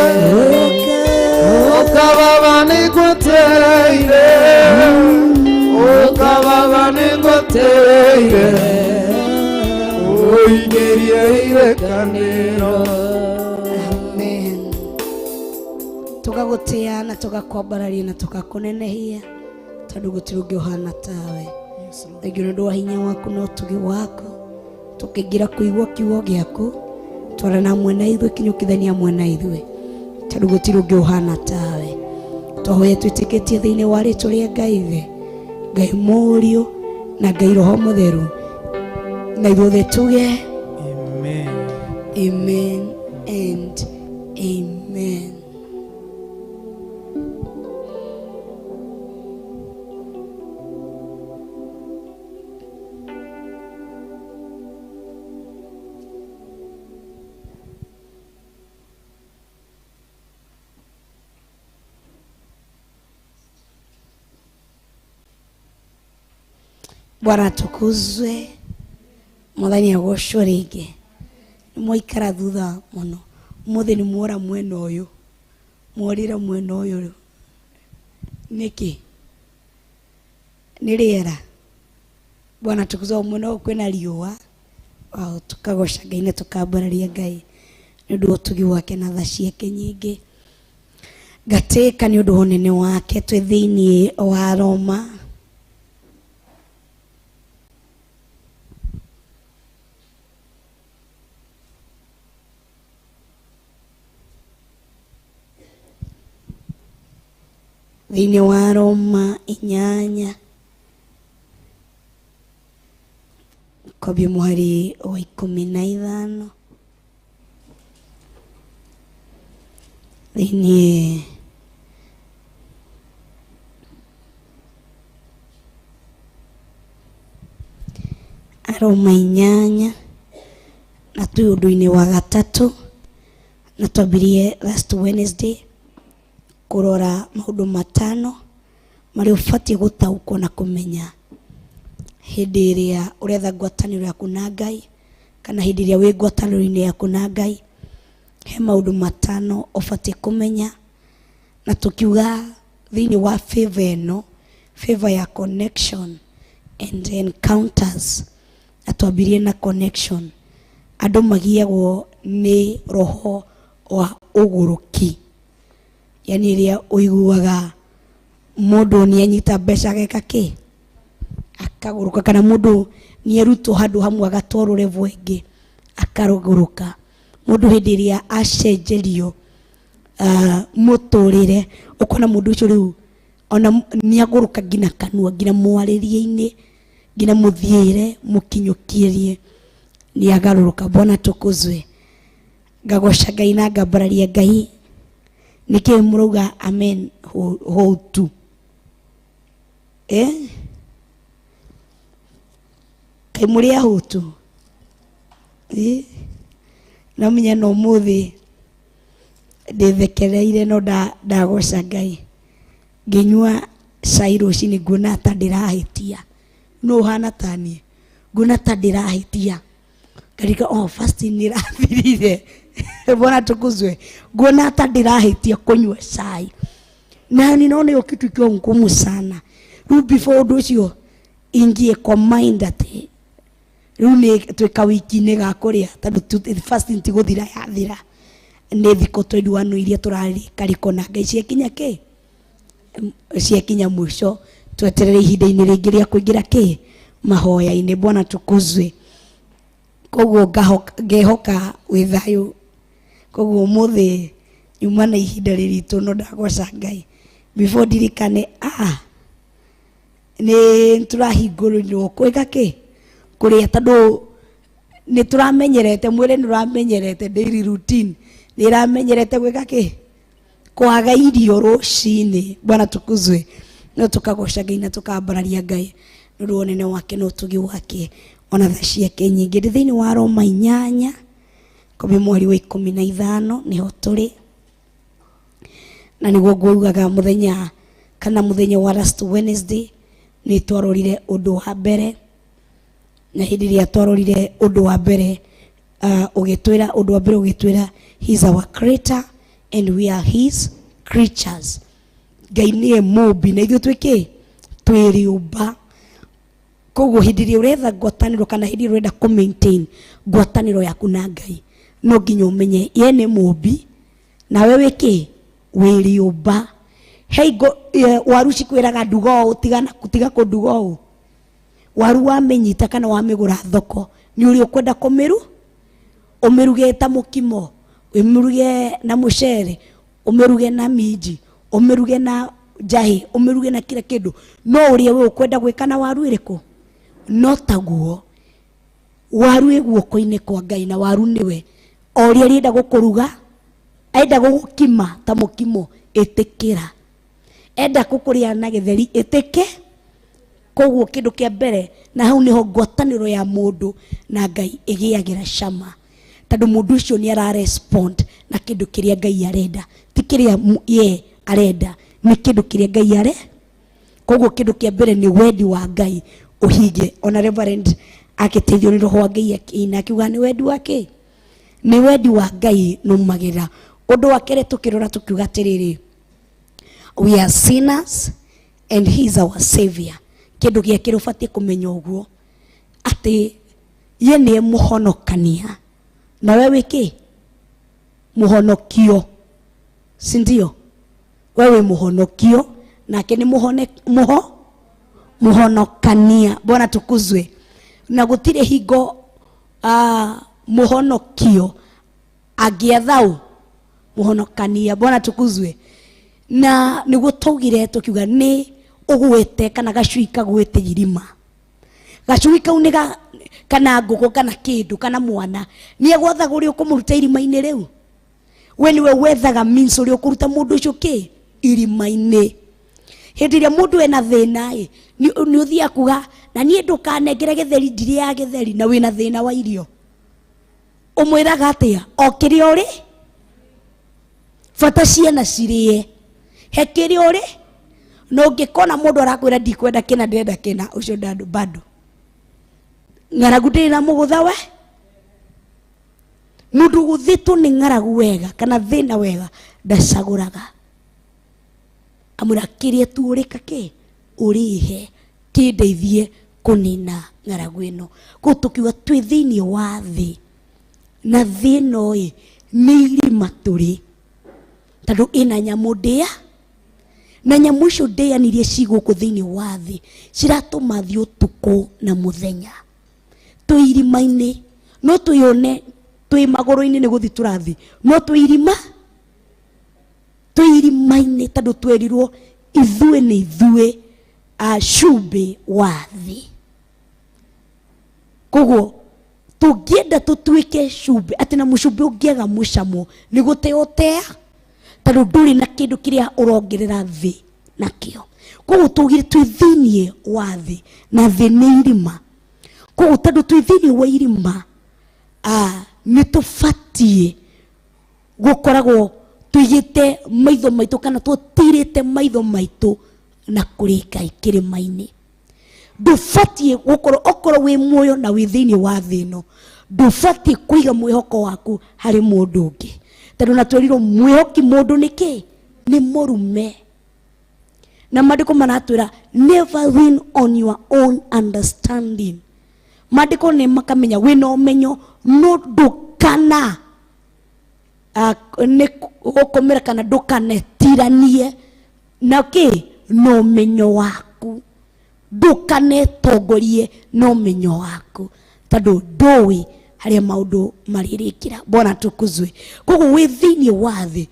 Ũka. Ũka baba nĩngwetereire. Ũka baba nĩngwetereire. Ũingĩrie irĩkanĩro. Amen. Tũgagũtĩa na tũgakwambararia na tũgakũnenehia, tondũ gũtirĩ ũngĩ ũhana tawe. Thengiũ nĩ ũndũ wa hinya waku na ũtugi waku, tũkĩingĩra kũigua kiugo gĩaku, twarana hamwe na ithuĩ, kinyũkithania hamwe na ithuĩ, tondũ gũtirĩ ũngĩ ũhana tawe. Twahoya twĩtĩkĩtie thĩinĩ wa rĩtwa rĩa Ngai Ithe, Ngai Mũriũ na Ngai Roho Mũtheru, na ithuothe tuge Amen. Amen and amen. Bwana atukuzwe. Mwathani agocwo rĩngĩ. Nĩ mwaikara thutha mũno. Ũmũthĩ nĩ muora mwena ũyũ, mworire mwena ũyũ rĩu nĩkĩ? Nĩ rĩera. Bwana tukuzwa mũno kwĩna riũa. Wow, tukagoca Ngai na tukambararia Ngai nĩ ũndũ wa ũtugi wake na tha ciake nyingĩ. Ngatĩka nĩ ũndũ wa ũnene wake twĩ thĩinĩ wa Roma. Thĩinĩ wa Roma 8 kwambia mũhari wa 15 thĩinĩ Roma 8 na twĩ ũndũ-inĩ wa gatatũ na twambirie last Wednesday kũrora maũndũ 5 marĩa ũbatiĩ gũtaũkwo na kũmenya hĩndĩ ĩrĩa ũretha ngwatanĩro yaku na Ngai kana hĩndĩ ĩrĩa wĩ ngwatanĩro-inĩ yaku na Ngai. He maũndũ 5 ũbatiĩ kũmenya, na tũkiuga thĩinĩ wa favor ĩno, favor ya connection and encounters, na twambirie na connection. Andũ magiagwo nĩ roho wa ũgũrũki, yani ĩrĩa ũiguaga mũndũ nĩ anyita mbeca ageka kĩ, akagũrũka, kana mũndũ nĩ arutwo handũ hamwe agatwarwo level ĩngĩ akarũgũrũka. Mũndũ hĩndĩ ĩrĩa acenjerio mũtũrĩre, ũkona mũndũ ũcio rĩu ona nĩ agũrũka nginya kanua, nginya mwarĩrie-inĩ, nginya mũthiĩre, mũkinyũkĩrie, nĩ agarũrũka. Bwana tukuzwe. Ngagoca Ngai na ngambararia Ngai. Nĩkĩ mũrauga amen hou tu? Kaĩ mũrĩ ahũtu? No menye no ũmũthĩ ndĩthekereire no ndagoca Ngai. Ngĩnyua cai rũcinĩ nguona ta ndĩrahĩtia. No ũhana ta niĩ, nguona ta ndĩrahĩtia. Ngarika, oh, fasting nĩ ĩrathirire. Bwana tukuzwe. Nguona ta ndĩrahĩtia kũnyua cai. Na ninaona hiyo kitu ikiwa ngumu sana. Rĩu before ũndũ ũcio ingie kwa mind atĩ rĩu nĩ twĩ kawiki-inĩ ga kũrĩa, tondũ fasting ti gũthira yathira. Nĩ thikũ 21 iria tũrarĩka riko na Ngai ciakinya kĩ? Ciakinya mũico, tweterere ihinda-inĩ rĩngĩ rĩa kũingĩra kĩ? Mahoya-inĩ. Bwana tukuzwe. Koguo ngehoka wĩ thayũ. Koguo ũmũthĩ nyuma na ihinda rĩritũ no ndagoca Ngai. Before ndirikane, nĩ tũrahingũrĩrwo kwĩka kĩ? Kũrĩa, tondũ nĩ tũramenyerete, mwĩrĩ nĩ ũramenyerete daily routine, nĩ ĩramenyerete gwĩka kĩ? Kwaga irio rũcinĩ. Bwana tukuzwe. No tũkagoca Ngai na tũkambararia Ngai nĩ ũndũ wa ũnene wake na ũtugi wake ona tha ciake nyingĩ. Ndĩ thĩinĩ wa Roma 8 kwambia mweri wa 15 nĩho tũrĩ, na nĩguo ngugaga mũthenya kana mũthenya wa last Wednesday nĩ twarorire ũndũ wa mbere, na hĩndĩ ĩrĩa twarorire ũndũ wa mbere, ũgĩtwĩra ũndũ wa mbere ũgĩtwĩra he is our creator and we are his creatures. Ngai nĩwe mũmbi na ithuĩ twĩ kĩ? Twĩ rĩũmba. Koguo hĩndĩ ĩrĩa ũretha ngwatanĩro kana hĩndĩ ĩrĩa ũrenda kũ maintain ngwatanĩro yaku na Ngai, no nginya ũmenye ye nĩ mũmbi nawe wĩ kĩ? Wĩ rĩũmba. He ingo, waru cikwĩraga nduga ũũ, tiga kũnduga ũũ. Waru wamĩnyita kana wamĩgũra thoko, nĩ ũrĩa ũkwenda kũmĩru, ũmĩruge ta mũkimo, ũmĩruge na mũcere, ũmĩruge na minji, ũmĩruge na njahĩ, ũmĩruge na kila kĩndũ. No ũrĩa we ũkwenda gwĩka na waru ĩrĩkũ? No taguo waru ĩ guoko-inĩ kwa Ngai, na waru nĩwe o ũrĩa arĩenda gũkũruga, enda gũgũkima ta mũkimo, ĩtĩkĩra. Enda gũkũrĩa na gĩtheri, ĩtĩke. Koguo kĩndũ kĩa mbere, na hau nĩho ngwatanĩro ya mũndũ na Ngai ĩgĩagĩra cama, tondũ mũndũ ũcio nĩ ara respond na kĩndũ kĩrĩa Ngai arenda, ti kĩrĩa ye arenda, nĩ kĩndũ kĩrĩa Ngai are. Koguo kĩndũ kĩa mbere nĩ wendi wa Ngai ũhinge. Ona Reverend akĩteithio nĩ roho wa Ngai akĩina akiuga nĩ wendi wa kĩ? Nĩ wendi wa Ngai nũmagĩrĩra. Ũndũ wa kerĩ tũkĩrora tũkiuga atĩrĩrĩ, we are sinners and he is our savior. Kĩndũ gĩa kerĩ ũbatiĩ kũmenya ũguo atĩ ye nĩe mũhonokania na we wĩ kĩ? Mũhonokio, si ndio? Wewe mũhonokio nake nĩ mũhonokania. Bwana tukuzwe. Na gũtirĩ hingo mũhonokio angĩathau mũhonokania. Bwana tukuzwe. Na nĩguo twaugire tũkiuga nĩ ũgwĩte kana gacui kagwĩte irima. Gacui kau nĩ kana ngũkũ kana kĩndũ kana mwana nĩ egwathaga ũrĩa ũkũmũruta irima-inĩ rĩu. We nĩwe wethaga means ũrĩa ũkũruta mũndũ ũcio kĩ irima-inĩ. Hĩndĩ ĩrĩa mũndũ ena thĩna ĩ nĩ ũthiaga kuga na niĩ ndũkanengere gĩtheri ndirĩaga gĩtheri na wĩna thĩna wa irio. Ũmwĩraga atĩa? O kĩrĩa ũrĩ bata ciana cirĩe, he kĩrĩa ũrĩ. Na ũngĩkona mũndũ arakwĩra ndikwenda kĩna ndĩrenda kĩna, ũcio ndandũ bado ng'aragu ndĩrĩ na mũgũtha we. Mũndũ ũgũthĩtwo nĩ ng'aragu wega kana thĩna wega ndacagũraga. Amwĩra kĩrĩa tu ũrĩka kĩ ũrĩhe kĩndeithie kũnina ng'aragu ĩno. Koguo tũkiuga twĩ thĩinĩ wa thĩ na thĩ ĩno ĩ nĩ irima tũrĩ, tondũ ĩna nyamũ ndĩa na nyamũ icio ndĩani iria ci gũkũ thĩinĩ wa thĩ ciratũma thiĩ ũtukũ na mũthenya. Twĩ irima-inĩ no twĩyone twĩ magũrũ-inĩ nĩ gũthiĩ tũrathiĩ, no twĩ irima, twĩ irima-inĩ tondũ twerirwo ithuĩ nĩ ithuĩ a cumbĩ wa thĩ. Koguo tũngĩenda tũtuĩke cumbĩ, atĩ na mũcumbĩ ũngĩaga mũcamo nĩ gũteo ũtea, tondũ ndũrĩ na kĩndũ kĩrĩa ũrongerera thĩ nakĩo. Koguo tũgire twĩ thĩinĩ wa thĩ na thĩ nĩ irima. Koguo tondũ twĩ thĩinĩ wa irima nĩ tũbatiĩ gũkoragwo tũigĩte maitho maitũ kana tũtirĩte maitho maitũ na kũrĩ Ngai kĩrĩma-inĩ. Ndũbatiĩ gũkorwo okorwo wĩ muoyo na wĩ thĩinĩ wa thĩ ĩno, ndũbatiĩ kũiga mwĩhoko waku harĩ mũndũ ũngĩ, tondũ na twerirwo mwĩhoki mũndũ nĩ kĩ? Nĩ mũrume. Na maandĩko maratwĩra never lean on your own understanding. Maandĩko nĩ makamenya wĩna ũmenyo no ndũkana nĩ gũkomera kana ndũkanetiranie na kĩ? Na ũmenyo waku. Ndũkanetongorie na ũmenyo waku tondũ ndũĩ harĩa maũndũ marĩrĩkĩra. Bwana tukuzwe. Koguo wĩ thĩinĩ wa thĩ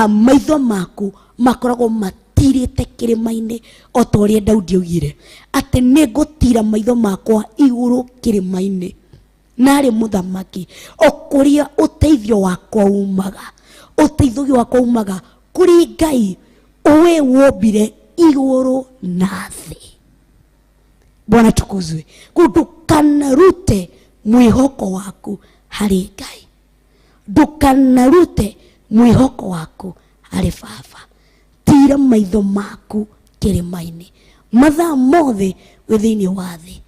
maitho maku makoragwo matirĩte kĩrĩma-inĩ o ta ũrĩa Daudi augire atĩ nĩ ngũtira maitho makwa igũrũ kĩrĩma-inĩ narĩ mũthamaki o kũrĩa ũteithio wakwa umaga. Ũteithio wakwa umaga kũrĩ Ngai ũwe wombire igũrũ na thĩ. Bwana tukuzwe. Ndũkanarute mwĩhoko waku harĩ Ngai, ndũkanarute mwĩhoko waku harĩ Baba. Tira maitho maku kĩrĩma-inĩ mathaa mothe wĩ thĩinĩ wa thĩ.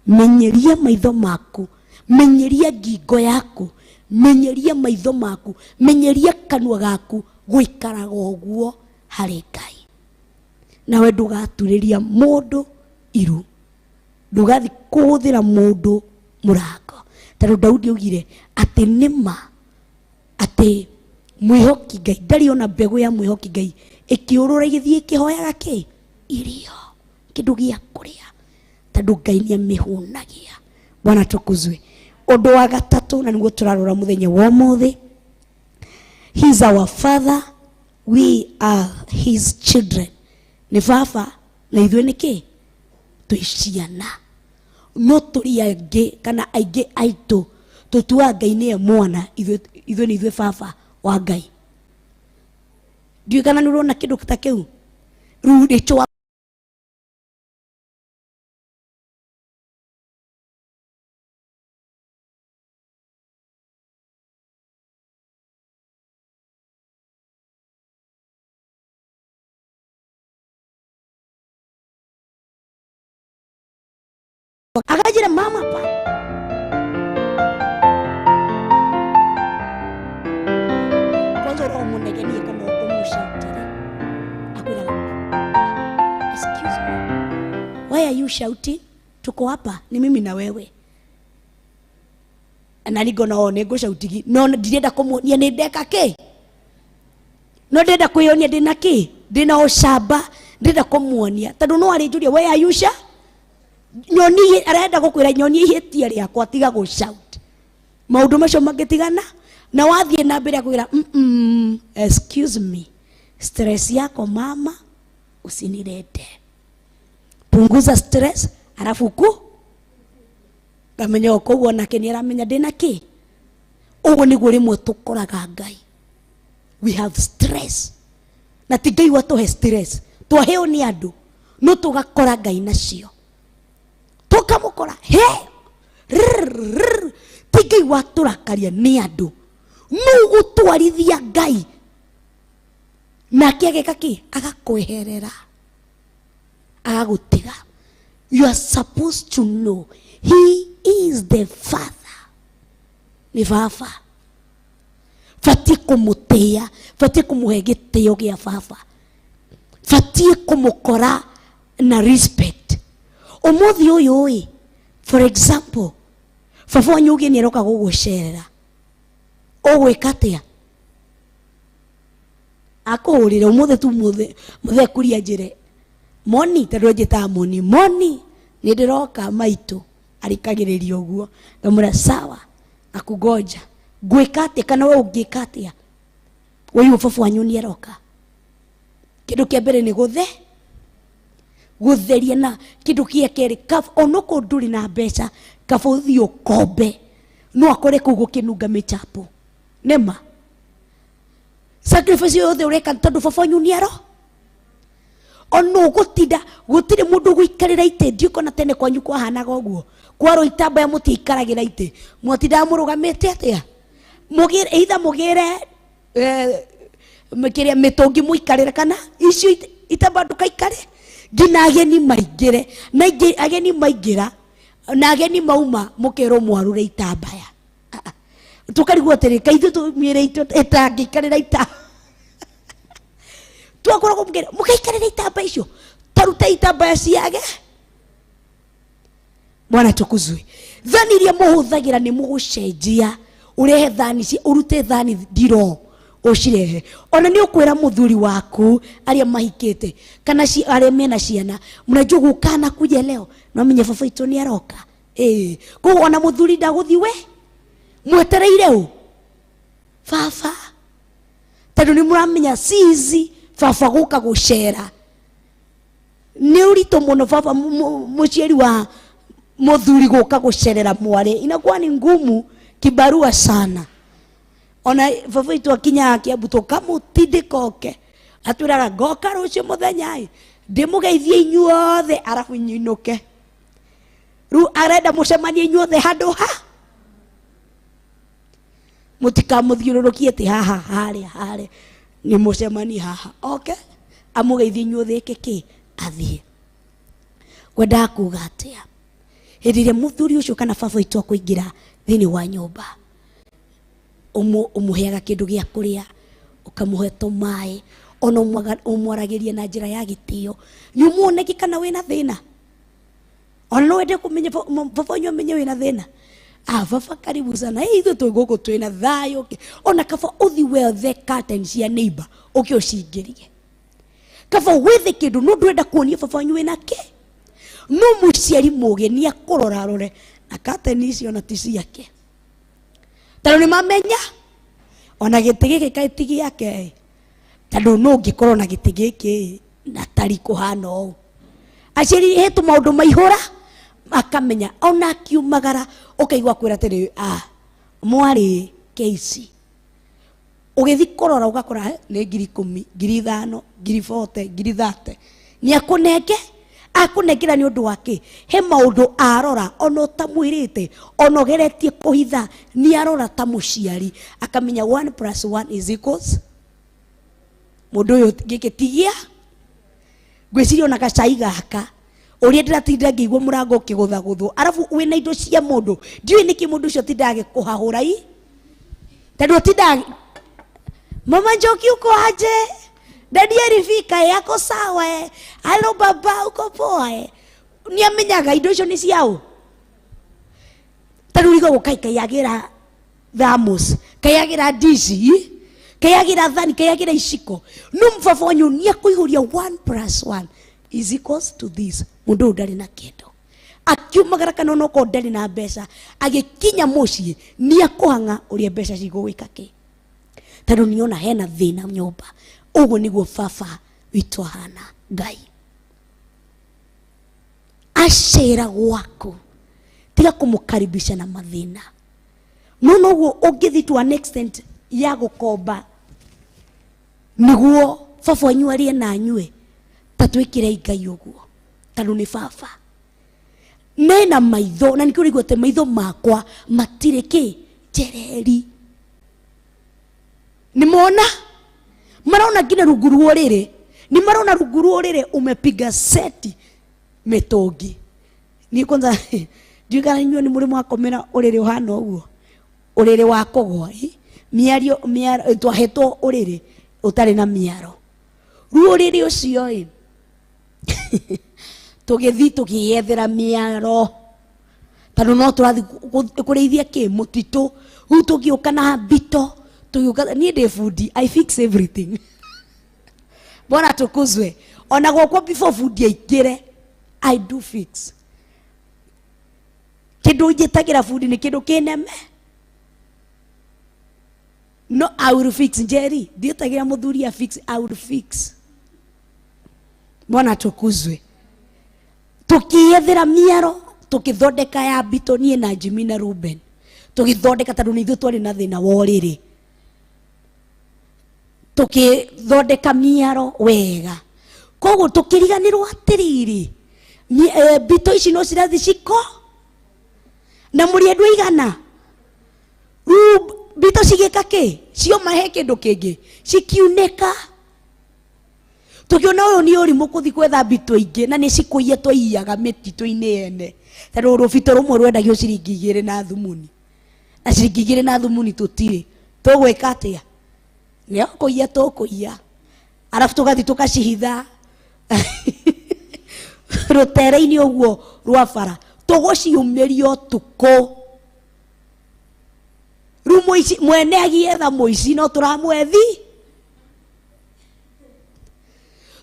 Menyeria maitho maku, menyeria ngingo yaku, menyeria maitho maku, menyeria kanua gaku gũikaraga ũguo harĩ Ngai. Nawe ndũgaturĩria mũndũ iru, ndũgathi kũhũthĩra mũndũ mũrango, tondũ Daudi augire atĩ nĩma atĩ mwĩhoki Ngai ndarĩ ona mbegũ ya mwĩhoki Ngai ĩkĩũrũra ĩgĩthiĩ ĩkĩhoyaga kĩ? Irio, kĩndũ gĩa kũrĩa, tondũ Ngai nĩ amĩhũnagia. Bwana tukuzwe. Ũndũ wa gatatũ na nĩguo tũrarora mũthenya wa ũmũthĩ, he is our father, we are his children. Nĩ baba na ithuĩ nĩ kĩ? Twĩ ciana. No tũrĩ aingĩ kana aingĩ aitũ tũtuaga Ngai nĩye mwana, ithuĩ nĩ ithuĩ baba wa Ngai. Ndiũĩ kana nĩ ũrona kĩndũ ta kĩu. Rĩu nĩkĩo akajira mama pa kwanza ro munegenie kana umushautire akwira excuse me, why Why are you shouting? Tuko hapa ni mimi na wewe. Na ningona o nĩ ngũcautigi no ndirenda kũmuonia nĩ ndeka kĩ, no ndĩrenda kwĩyonia ndĩna kĩ, ndĩna ũcamba, ndĩrenda kũmuonia tondũ no arĩnjũria why are you sha nyoni, arenda gũkwĩra nyonie ihĩtia rĩakwa, tiga gũshout maũndũ macio mangĩtigana na wathiĩ na mbere akwĩra excuse me, stress yako mama usinilete, punguza stress alafu ku ngamenya koguo nake nĩ aramenya ndĩna kĩ. Ũguo nĩguo rĩmwe tũkoraga Ngai, we have stress na ti Ngai watũhe stress, twaheo nĩ andũ no tũgakora Ngai nacio, tũkamũkora he rrrr, ti Ngai watũrakaria nĩ andũ, no gũtwarithia Ngai nake ageka kĩ, agakweherera agagũtiga. You are supposed to know he is the father, nĩ baba, batiĩ kũmũtĩĩa, batiĩ kũmũhe gĩtĩo gĩa baba, batiĩ kũmũkora na respect. Ũmũthĩ ũyũ ĩ, for example, baba wanyu ũngĩ nĩ aroka gũgũcerera, ũgwĩka atĩa? Akũhũrĩre ũmũthĩ tu, mũthee kuria njĩre moni, tondũ njĩtaga moni, moni nĩ ndĩroka maitũ, arikagĩrĩria ũguo, ngamwĩra sawa, nakungoja. Ngwĩka atĩa kana we ũngĩka atĩa waigua baba wanyu nĩ aroka? Kĩndũ kĩa mbere nĩ gũtheria, na kĩndũ kĩa kerĩ, onokorwo ndũrĩ na mbeca, kaba ũthiĩ ũkombe, no akore kũu gũkĩnunga mĩchapo. Nĩma sacrifice yothe ũreka tondũ baba wanyu nĩ aro ono gũtinda, gũtirĩ mũndũ gũikarĩra itĩ. Ndiũkona tene kwanyu kwahanaga ũguo, kwarwo itambaya mũtiaikaragĩra itĩ, mwatindaga mũrũgamĩte atĩa, mũgĩre either mũgĩre kĩrĩa mĩtũngi mũikarĩre, kana icio itambaya ndũkaikare nginya ageni maingĩre, na ingĩ ageni maingĩra na ageni mauma mũkerwo mwarũre itambaya. Tũkarigwo atĩrĩ, kaĩ ithuĩ mĩĩrĩ itũ ĩtangĩikarĩra ita twakoragwo mũkĩra mũgaikarĩra itambaya icio, taruta itambaya ciage. Bwana tukuzwe. Thani iria mũhũthagĩra nĩ mũgũcenjia, ũrehe thani cia, ũrute thani ndiro ũcirehe. Ona nĩ ũkwĩra mũthuri waku arĩa mahikĩte kana arĩa mena ciana, mnajua gũkana kuja leo no menye baba itũ nĩ aroka. Koguo ona mũthuri ndagũthiĩ we mwetereire ũ baba, tondũ nĩ mũramenya cizi baba gũka gũcera nĩ ũritũ mũno. Baba mũciari wa mũthuri gũka gũcerera mwarĩ inakuwa ni ngumu kibarua sana. Ona baba itũ akinyaga Kiambu tũkamũtindĩka oke, atwĩraga ngoka rũciũ mũthenya ĩ ndĩmũgeithie inyuothe arabu nyinũke. Rĩu arenda mũcemanie inyuothe handũ ha mũtikamũthiũrũrũkie atĩ haha harĩa harĩa nĩ mũcemanie haha, oke amũgeithie inyuothe ĩke kĩ athiĩ. Ngwendaga kuga atĩa, hĩndĩ ĩrĩa mũthuri ũcio kana baba witũ akũingĩra thĩinĩ wa nyũmba, ũmũheaga kĩndũ gĩa kũrĩa, ũkamũhe tũmaĩ, ona ũmwaragĩria na njĩra ya gĩtĩo, nĩ ũmuoneki kana wĩna thĩna. Ona no wende kũmenya baba wanyu amenye wĩna thĩna. Baba karibu sana. Hey, ithuĩ twĩ gũkũ twĩna thayũ. Ona kaba ũthiĩ wethe curtain cia neighbor ũke ũcingĩrie, kaba wethe kĩndũ, no ndũrenda kuonia baba wanyu wĩna kĩ. No mũciari mũgĩ nĩ akũrora arore na curtain icio ona ti ciake, tondũ nĩ mamenya ona gĩtĩ gĩkĩ kaĩ ti gĩake, tondũ no ũngĩkorwo na gĩtĩ gĩkĩ na tari kũhana ũũ. Aciari he tũmaũndũ maihũra akamenya, ona akiumagara ũkaigua kwĩra atĩrĩ, mwarĩ keici, ũgĩthiĩ kũrora ũgakora nĩ ngiri ikũmi, ngiri ithano, ngiri bote, ngiri thate, nĩ akũnenge akũnengera nĩ ũndũ wa kĩ? He maũndũ arora ona ũtamwĩrĩte, ona ũgeretie kũhitha, nĩ arora ta mũciari akamenya 1 plus 1 is equals mũndũ ũyũ gĩkĩ ti gĩa. Ngwĩciria ona gacai gaka ũrĩa ndĩratinda ngĩigua mũrango ũkĩgũthagũthwo, arabu wĩna indo cia mũndũ, ndiũĩ nĩkĩ mũndũ ũcio atindaga agĩkũhahũra i, tondũ atindaga mama Njoki uko aje, dadi alifika yako sawa halo baba uko poa. Nĩ amenyaga indo icio nĩ ciaũ. Ta rĩu igagwo kai kaiagĩra thamos, kaiagĩra ndici, kaiagĩra thani, kaiagĩra iciko. No mũbaba wanyu nĩ akũihũria 1 plus 1 is equals to this. Mũndũ ũyũ ndarĩ na kĩndũ. Akiumagara kana onokorwo ndarĩ na mbeca, agĩkinya mũciĩ nĩ akũhang'a ũrĩa mbeca cigũgĩka kĩ. Tondũ nĩona hena thĩna nyũmba. Ũguo nĩguo baba witũ ahana. Ngai acera gwaku, tiga kũmũkaribisha na mathĩna. No noguo ũngĩthiĩ to an extent ya gũkomba nĩguo baba wanyu arĩe na anyue, ta twĩkĩrei Ngai ũguo, tondũ nĩ baba. Mena maitho, na nĩkĩo ũraigua atĩ maitho makwa matirĩ kĩ njereri. Nĩmona marona nginya rungu rwa ũrĩrĩ, nĩ marona rungu rwa ũrĩrĩ umepiga seti mĩtũngi. Niĩ kwanza ndiũĩ kana inyuĩ nĩ mũrĩ mwakomera ũrĩrĩ ũhana ũguo, ũrĩrĩ wa kũgwa, ĩ? Mĩario, mĩaro, twahetwo ũrĩrĩ ũtarĩ na mĩaro. Rĩu ũrĩrĩ ũcio ĩ, tũgĩthiĩ tũgĩethera mĩaro, tondũ no tũrathiĩ kũrĩithia kĩ mũtitũ. Rĩu tũgĩũka na mbito, tũgĩũka, niĩ ndĩ bundi, I fix everything. Bwana tukuzwe. Ona gwakwa before bundi aingĩre, I do fix. Kĩndũ njĩtagĩra bundi nĩ kĩndũ kĩneme. No, I will fix. Njeri, ndiĩtagĩra mũthuri a fix, I will fix. Bwana tukuzwe. Tũkĩethera mĩaro, tũkĩthondeka ya mbito, niĩ na Jimmy na Ruben. Tũgĩthondeka tondũ nĩ ithuĩ twarĩ na thĩna wa ũrĩrĩ. Tũkĩthondeka mĩaro wega. Koguo tũkĩriganĩrwo atĩrĩrĩ, mbito ici no cirathi ciko na mũrĩ andũ aigana. Rĩu mbito cigĩka kĩ? Cioma he kĩndũ kĩngĩ, cikiunĩka. Tũkĩona ũyũ nĩ ũrimũ kũthi gwetha mbito ingĩ, na nĩ cikũiya twaiyaga mĩtitũ-inĩ yene. Tondũ rũbito rũmwe rwendagio ciringi igĩrĩ na thumuni. Na ciringi igĩrĩ na thumuni tũtirĩ. Tũgwĩka atĩa? Nĩ kũiya tũkũiya. Arabu tũgathiĩ tũkacihitha rũtere-inĩ ũguo rwa bara. Tũgũciumĩria ũtukũ. Rĩu mũici, mwene agĩetha mũici no tũramwethi.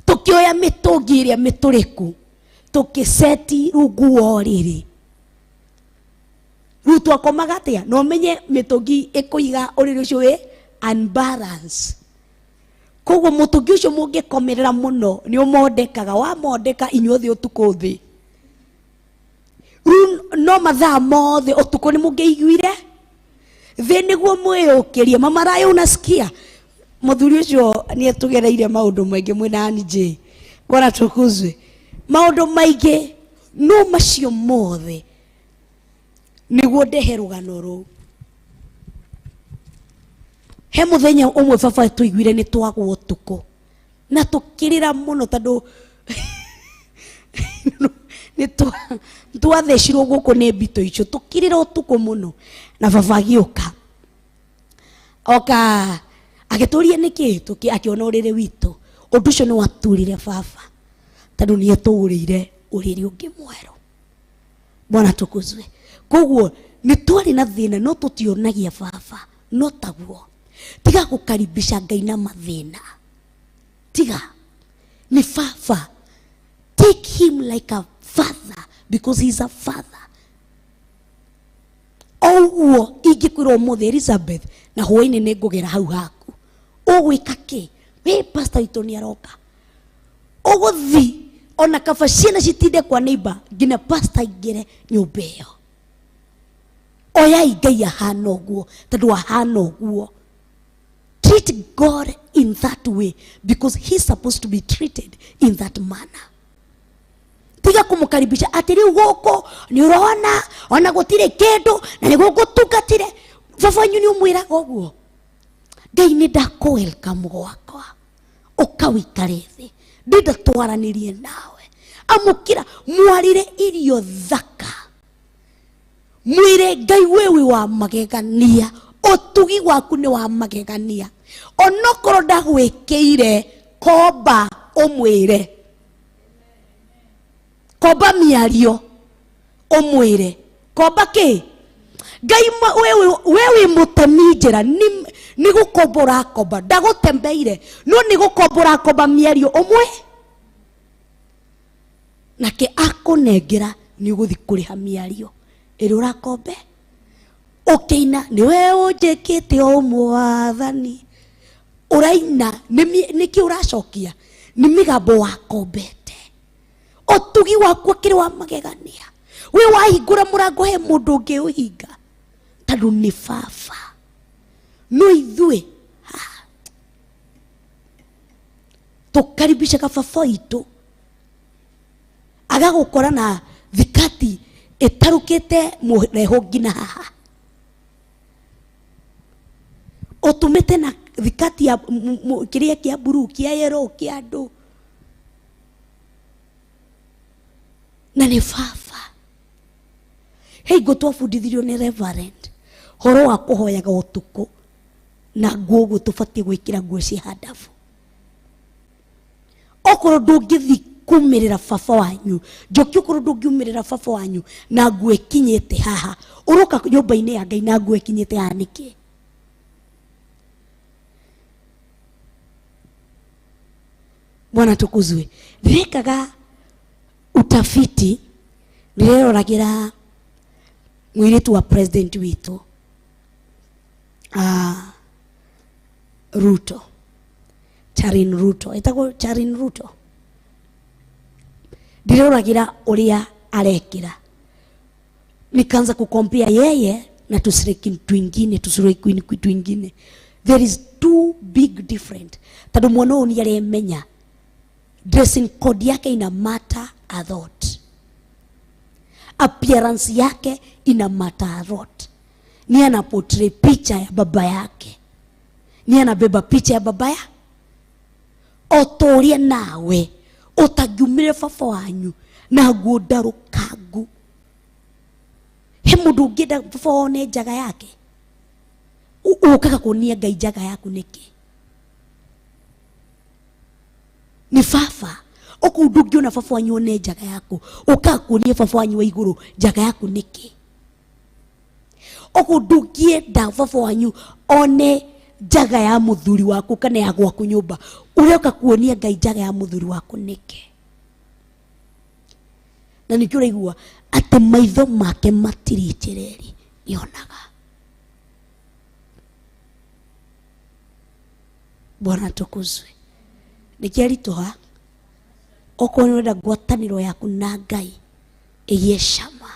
Tũkĩoya mĩtũngi ĩrĩa mĩtũrĩku, tũkĩceti rungu wa ũrĩrĩ. Rĩu twakomaga atĩa? Na ũmenye mĩtũngi ĩkũiga ũrĩrĩ ũcio wĩ unbalance. Koguo mũtũngi ũcio mũngĩkomerera mũno nĩ ũmondekaga, wamondeka inyuothe ũtukũ thĩ. Rĩu no mathaa mothe ũtukũ nĩ mũngĩiguire thĩ nĩguo mwĩyũkĩrie. Mama Rayo, unasikia? Mũthuri ũcio nĩ atũgereire maũndũ maingĩ mwĩna Ann J. Bwana tukuzwe. Maũndũ maingĩ, no macio mothe nĩguo ndehe rũgano rũu. He mũthenya ũmwe baba tũiguire nĩ twagwa ũtukũ na tũkĩrĩra mũno tondũ nĩ twathecirwo gũkũ nĩ mbito icio, tũkĩrĩra ũtukũ mũno. Na baba agĩũka oka agĩtũria nĩkĩ, akĩona ũrĩrĩ witũ. Ũndũ ũcio nĩ waturire baba tondũ nĩ etũgũrĩire ũrĩrĩ ũngĩ mwerũ. Bwana tukuzwe. Koguo nĩ twarĩ na thĩna no tũtionagia baba, no taguo. Tiga gũkaribisha Ngai na mathĩna. Tiga. Ni baba. Take him like a father because he's a father. Oguo ingĩkwĩra ũmũthĩ Elizabeth na hwainĩ nĩ ngũgera hau haku. Ũgwĩka kĩ? We pastor witũ nĩ aroka. Ũgũthi ona kaba ciana citinde kwa neighbor nginya pastor aingĩre nyũmba ĩyo. Oyai Ngai ahana ũguo tondũ ahana ũguo. Treat God in that way because he's supposed to be treated in that manner. Tiga kũmũkaribisha atĩ rĩu gũkũ nĩ ũrona ona gũtirĩ kĩndũ na nĩ gũkũ tungatire. Baba wanyu nĩ ũmwĩraga ũguo. Ngai nĩ ndakũ welcome gwakwa. Ũka ũikare thĩ. Ndĩrenda twaranĩrie nawe. Amũkĩra mwarĩre irio thaka. Mwĩre Ngai we wĩ wa magegania. Ũtugi waku nĩ wa magegania. Onokorwo ndagwĩkĩire, komba ũmwĩre. Komba mĩario ũmwĩre. Komba kĩ? Ngai we wĩ mũtemi njĩra nĩ gũkomba ũrakomba ndagũtembeire no nĩ gũkomba ũrakomba mĩario ũmwe nake akũnengera nĩ ũgũthiĩ kũrĩha mĩario ĩrĩa ũrakombe ũkĩina nĩwe ũnjĩkĩte o mwathani ũraina nĩkĩ ũracokia nĩ mĩgambo wakombete ũtugi waku ũkĩrĩ wa magegania we wahingũra mũrango he mũndũ ũngĩ ũhinga tondũ nĩ baba no ithuĩ tũkaribicaga baba witũ agagũkora na thikati ĩtarũkĩte mũreho nginya haha ũtũmĩte na thikati ya kĩrĩa kĩa mburu kĩa yero kĩa andũ na nĩ baba. Hingo twabundithirio nĩ reverend horo wa kũhoyaga ũtukũ na nguo ũguo tũbatiĩ gwĩkĩra nguo cia handabu. Okorwo ndũngĩthiĩ kumĩrĩra baba wanyu njoki, okorwo ndũngiumĩrĩra baba wanyu na nguo ĩkinyĩte haha ũroka nyũmba-inĩ ya Ngai na nguo ĩkinyĩte haha nĩkĩ? Bwana tukuzwe. Ndĩrekaga utafiti ndĩreroragĩra mũirĩtu wa president witũ Ruto, Charin Ruto, etagwo Charin Ruto. Ndĩreroragĩra ũrĩa arekĩra nikaanza kukompea yeye na tusiriki twingine tusiriki twingine. There is two big different tondũ mwana ũyũ nĩ aremenya dressing code yake ina matter a lot, appearance yake ina matter a lot. Ni ana portray picha ya baba yake, ni anabeba picha ya baba ya otoria nawe ũtangiumĩre baba wanyu na nguo ndarũkangu. He mũndũ ũngĩenda baba one njaga yake ũkaga kuonia Ngai njaga yaku nĩkĩ? Nĩ baba. Okorwo ndũngĩona baba wanyu one njaga yaku ũkaga kuonia baba wanyu wa igũrũ njaga yaku nĩkĩ? Okorwo ndũngĩenda baba wanyu one njaga ya mũthuri waku kana ya gwaku nyũmba ũrĩoka kuonia Ngai njaga ya mũthuri waku nĩkĩ? Na nĩkĩo ũraigua atĩ maitho make matirĩ njĩra ĩrĩ nĩonaga. Bwana tukuzwe. Nĩkĩo aritũha okorwo nĩ ũrenda ngwatanĩro yaku na Ngai ĩgĩe cama,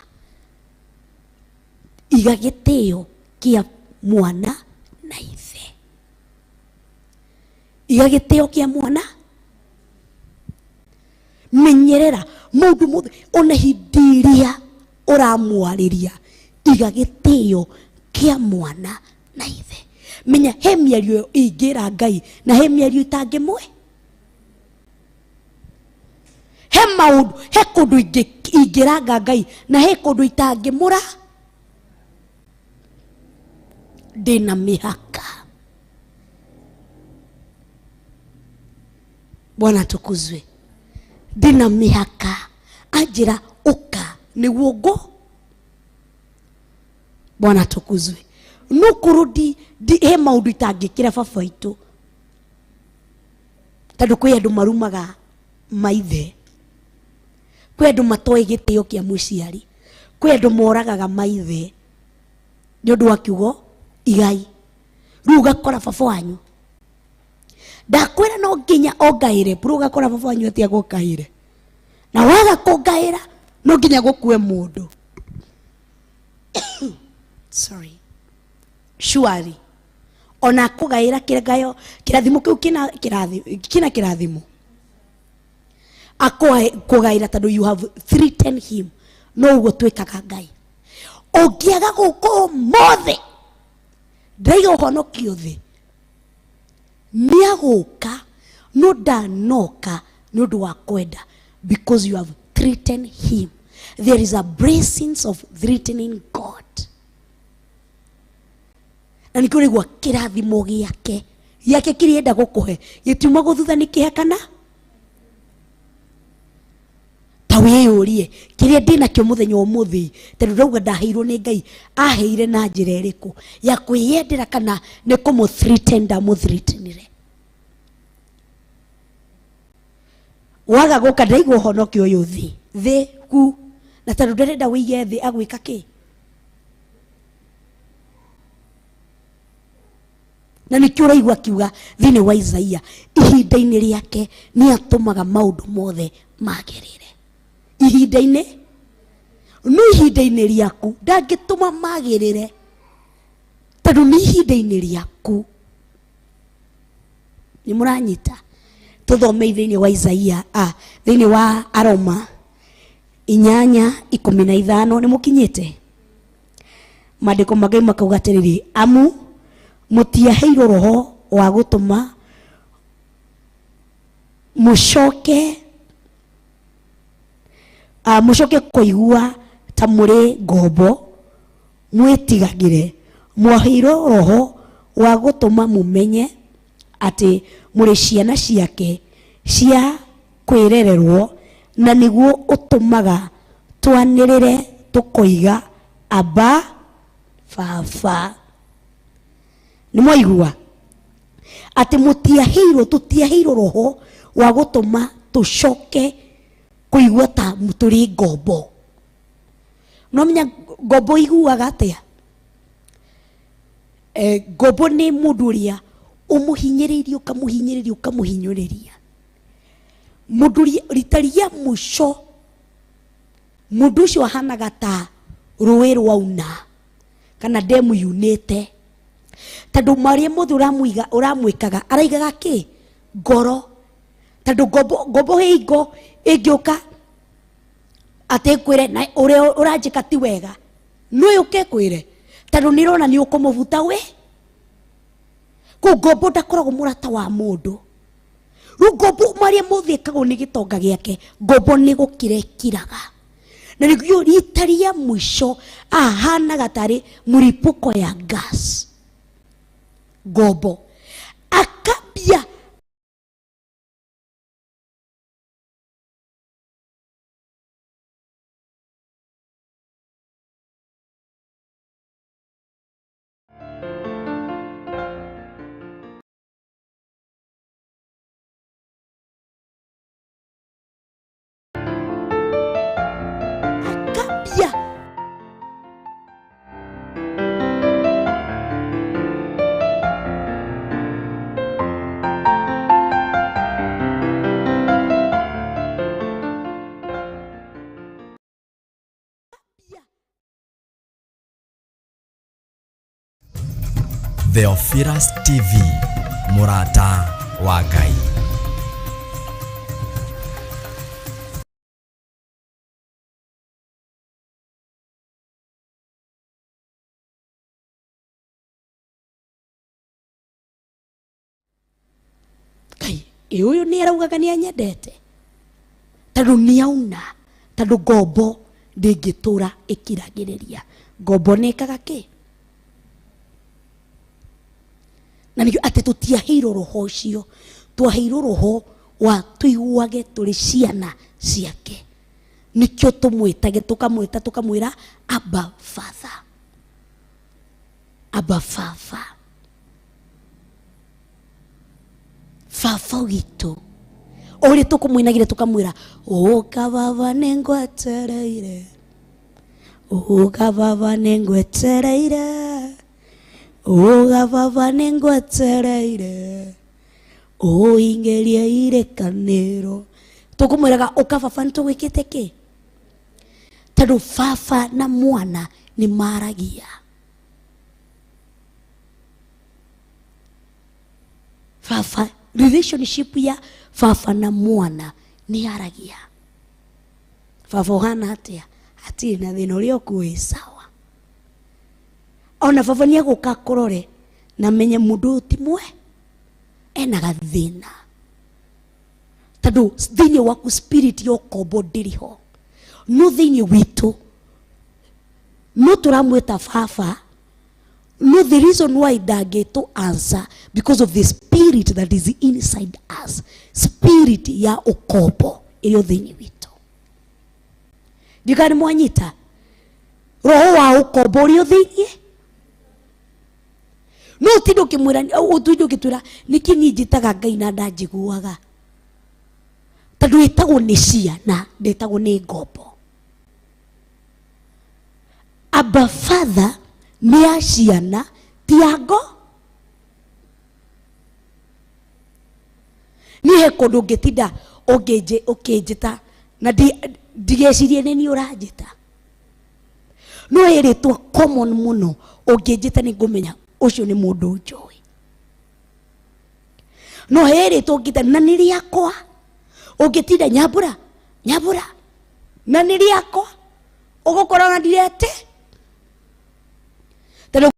iga gĩtĩo kĩa mwana na ithe, iga gĩtĩo kĩa mwana. Menyerera maũndũ mothe ona hĩndĩ ĩrĩa ũramwarĩria iga gĩtĩo kĩa mwana na ithe. Menya he mĩario ingĩra Ngai na he mĩario itangĩmwe. He maũndũ, he kũndũ ingĩranga Ngai na he kũndũ itangĩmũra. Ndĩna mĩhaka. Bwana tukuzwe. Ndĩna mĩhaka. Anjĩra ũka nĩguo ngũ. Bwana tukuzwe. No korwo he maũndũ itangĩkĩra baba witũ tondũ kwĩ andũ marumaga maithe, kwĩ andũ matoĩ gĩtĩo kĩa mũciari, kwĩ andũ moragaga maithe nĩ ũndũ wa kiugo igai. Rĩu ũgakora baba wanyu ndakwĩra no nginya ongaĩre, bro ũgakora baba wanyu atĩ agũkaĩre na waga kũngaĩra no nginya gũkue mũndũ. Sorry. Surely ona kũgaĩra kĩgayo kĩrathimo kĩu kĩna kĩrathimo kĩna kĩrathimo akũgaĩra tondũ you have threatened him. No ũguo twĩkaga Ngai. Ũngĩaga gũka ũmũthĩ ndaiga ũhonokio thĩ nĩagũka no ndanoka nĩ ũndũ wa kwenda because you have threatened him. There is a blessings of threatening God. Na nĩkĩo ũraigua kĩrathimo gĩake gĩake kĩrĩa enda gũkũhe gĩtiuma gũthutha nĩ kĩhe kana Ta wĩyũrie kĩrĩa ndĩnakĩo mũthenya wa ũmũthĩ, tondũ ndauga ndaheirwo nĩ Ngai, aheire na njĩra ĩrĩkũ ya kwĩyendera kana nĩ kũmũ-threaten ndamũ-threatenire. Waga gũka ndaigua ũhonokio ũyũ thĩ thĩ ku, na tondũ ndarenda wĩige thĩ agwĩka kĩ? Na nĩkĩo ũraigua akiuga thĩinĩ wa Isaia, ihinda-inĩ rĩake nĩ atũmaga maũndũ mothe magĩrĩre. Ihinda-inĩ, no ihinda-inĩ rĩaku ndangĩtũma magĩrĩre, tondũ nĩ ihinda-inĩ rĩaku. Nĩ mũranyita? Tũthome thĩinĩ wa Isaia, thĩinĩ wa Aroma 8:15. Nĩ mũkinyĩte? Maandĩko ma Ngai makauga atĩrĩrĩ, amu mũtiaheirwo roho wa gũtũma mũcoke, mũcoke kũigua ta mũrĩ ngombo mwĩtigagĩre, mwaheirwo roho wa gũtũma mũmenye atĩ mũrĩ ciana ciake cia kwĩrererwo, na nĩguo ũtũmaga twanĩrĩre tũkoiga Abba Baba. Nĩ mwaigua atĩ mũtiaheirwo, tũtiaheirwo roho wa gũtũma tũcoke kũigua ta tũrĩ ngombo. No menya ngombo iguaga atĩa? Ngombo nĩ mũndũ ũrĩa ũmũhinyĩrĩirie, ũkamũhinyĩrĩria, ũkamũhinyũrĩria. Mũndũ ũrĩa rita rĩa mũico mũndũ ũcio ahanaga ta rũĩ rwauna kana ndemu yunĩte, tondũ marĩa mothe ũramwĩkaga araigaga kĩ ngoro, tondũ ngombo hingo ĩngĩũka atĩ kwĩre na ũrĩa ũranjĩka ti wega, no yũke kwĩre tondũ nĩ ĩrona nĩ ũkũmũbuta we. Kũu ngombo ndakoragwo mũrata wa mũndũ. Rĩu ngombo marĩa mothe ĩkagwo nĩ gĩtonga gĩake, ngombo nĩ gũkira ĩkiraga. Na nĩguo rita rĩa mũico ahanaga tarĩ mlipuko ya gas. Ngombo akambia akambia Theophilus TV, Murata wa Ngai. Ngai, ĩ ũyũ nĩ araugaga nĩ anyendete, tondũ nĩ auna, tondũ ngombo ndĩngĩtũra ĩkiragĩrĩria. Ngombo nĩ ĩkaga kĩ? Na nĩkĩo atĩ tũtiaheirwo roho ũcio, twaheirwo roho wa tũiguage tũrĩ ciana ciake. Nĩkĩo tũmwĩtage, tũkamwĩta, tũkamwĩra Abba Father, Abba Baba, Baba witũ. O ũrĩa tũkũmwĩnagĩra tũkamwĩra ũka baba nĩngwetereire, ũka baba nĩngwetereire, ũka baba nĩngwetereire, ũingĩrie irĩkanĩro. Tũkũmwĩraga ũka baba nĩtũgwĩkĩte kĩ? Tondũ baba na mwana nĩ maragia. Baba, relationship ya baba na mwana nĩ yaragia. Baba ũhana atĩa? Hatirĩ na thĩna, ũrĩa ũkuĩ sawa. Ona baba nĩ egũka akũrore na menye mũndũ ũyũ ti mwe, ena gathĩna. Tondũ thĩinĩ waku spirit ya ũkombo ndĩrĩ ho, no thĩinĩ witũ no tũramwĩta baba. No, the reason why ndangĩtũ answer because of the spirit that is inside us, spirit ya ũkombo ĩrĩ thĩinĩ witũ. Ndiũĩ kana nĩ mwanyita roho wa ũkombo ũrĩ o thĩiniĩ. No ũtinde ũkĩmwĩra, ũtinde ũgĩtwĩra nĩkĩ niĩ njĩtaga Ngai na ndanjiguaga, tondũ ĩtagwo nĩ ciana, ndĩtagwo nĩ ngombo. Abba Father nĩ ya ciana, ti ya ngo. Niĩ he kũndũ ũngĩtinda ũkĩnjĩta na ndigecirie nĩ niĩ ũranjĩta. No he rĩtwa common mũno ũngĩnjĩta nĩ ngũmenya ũcio nĩ mũndũ njũĩ. No he rĩtwa ũngĩta na nĩ rĩakwa, ũngĩtinda nyambũra nyambũra na nĩ rĩakwa, ũgũkora ona ndirete. Tondũ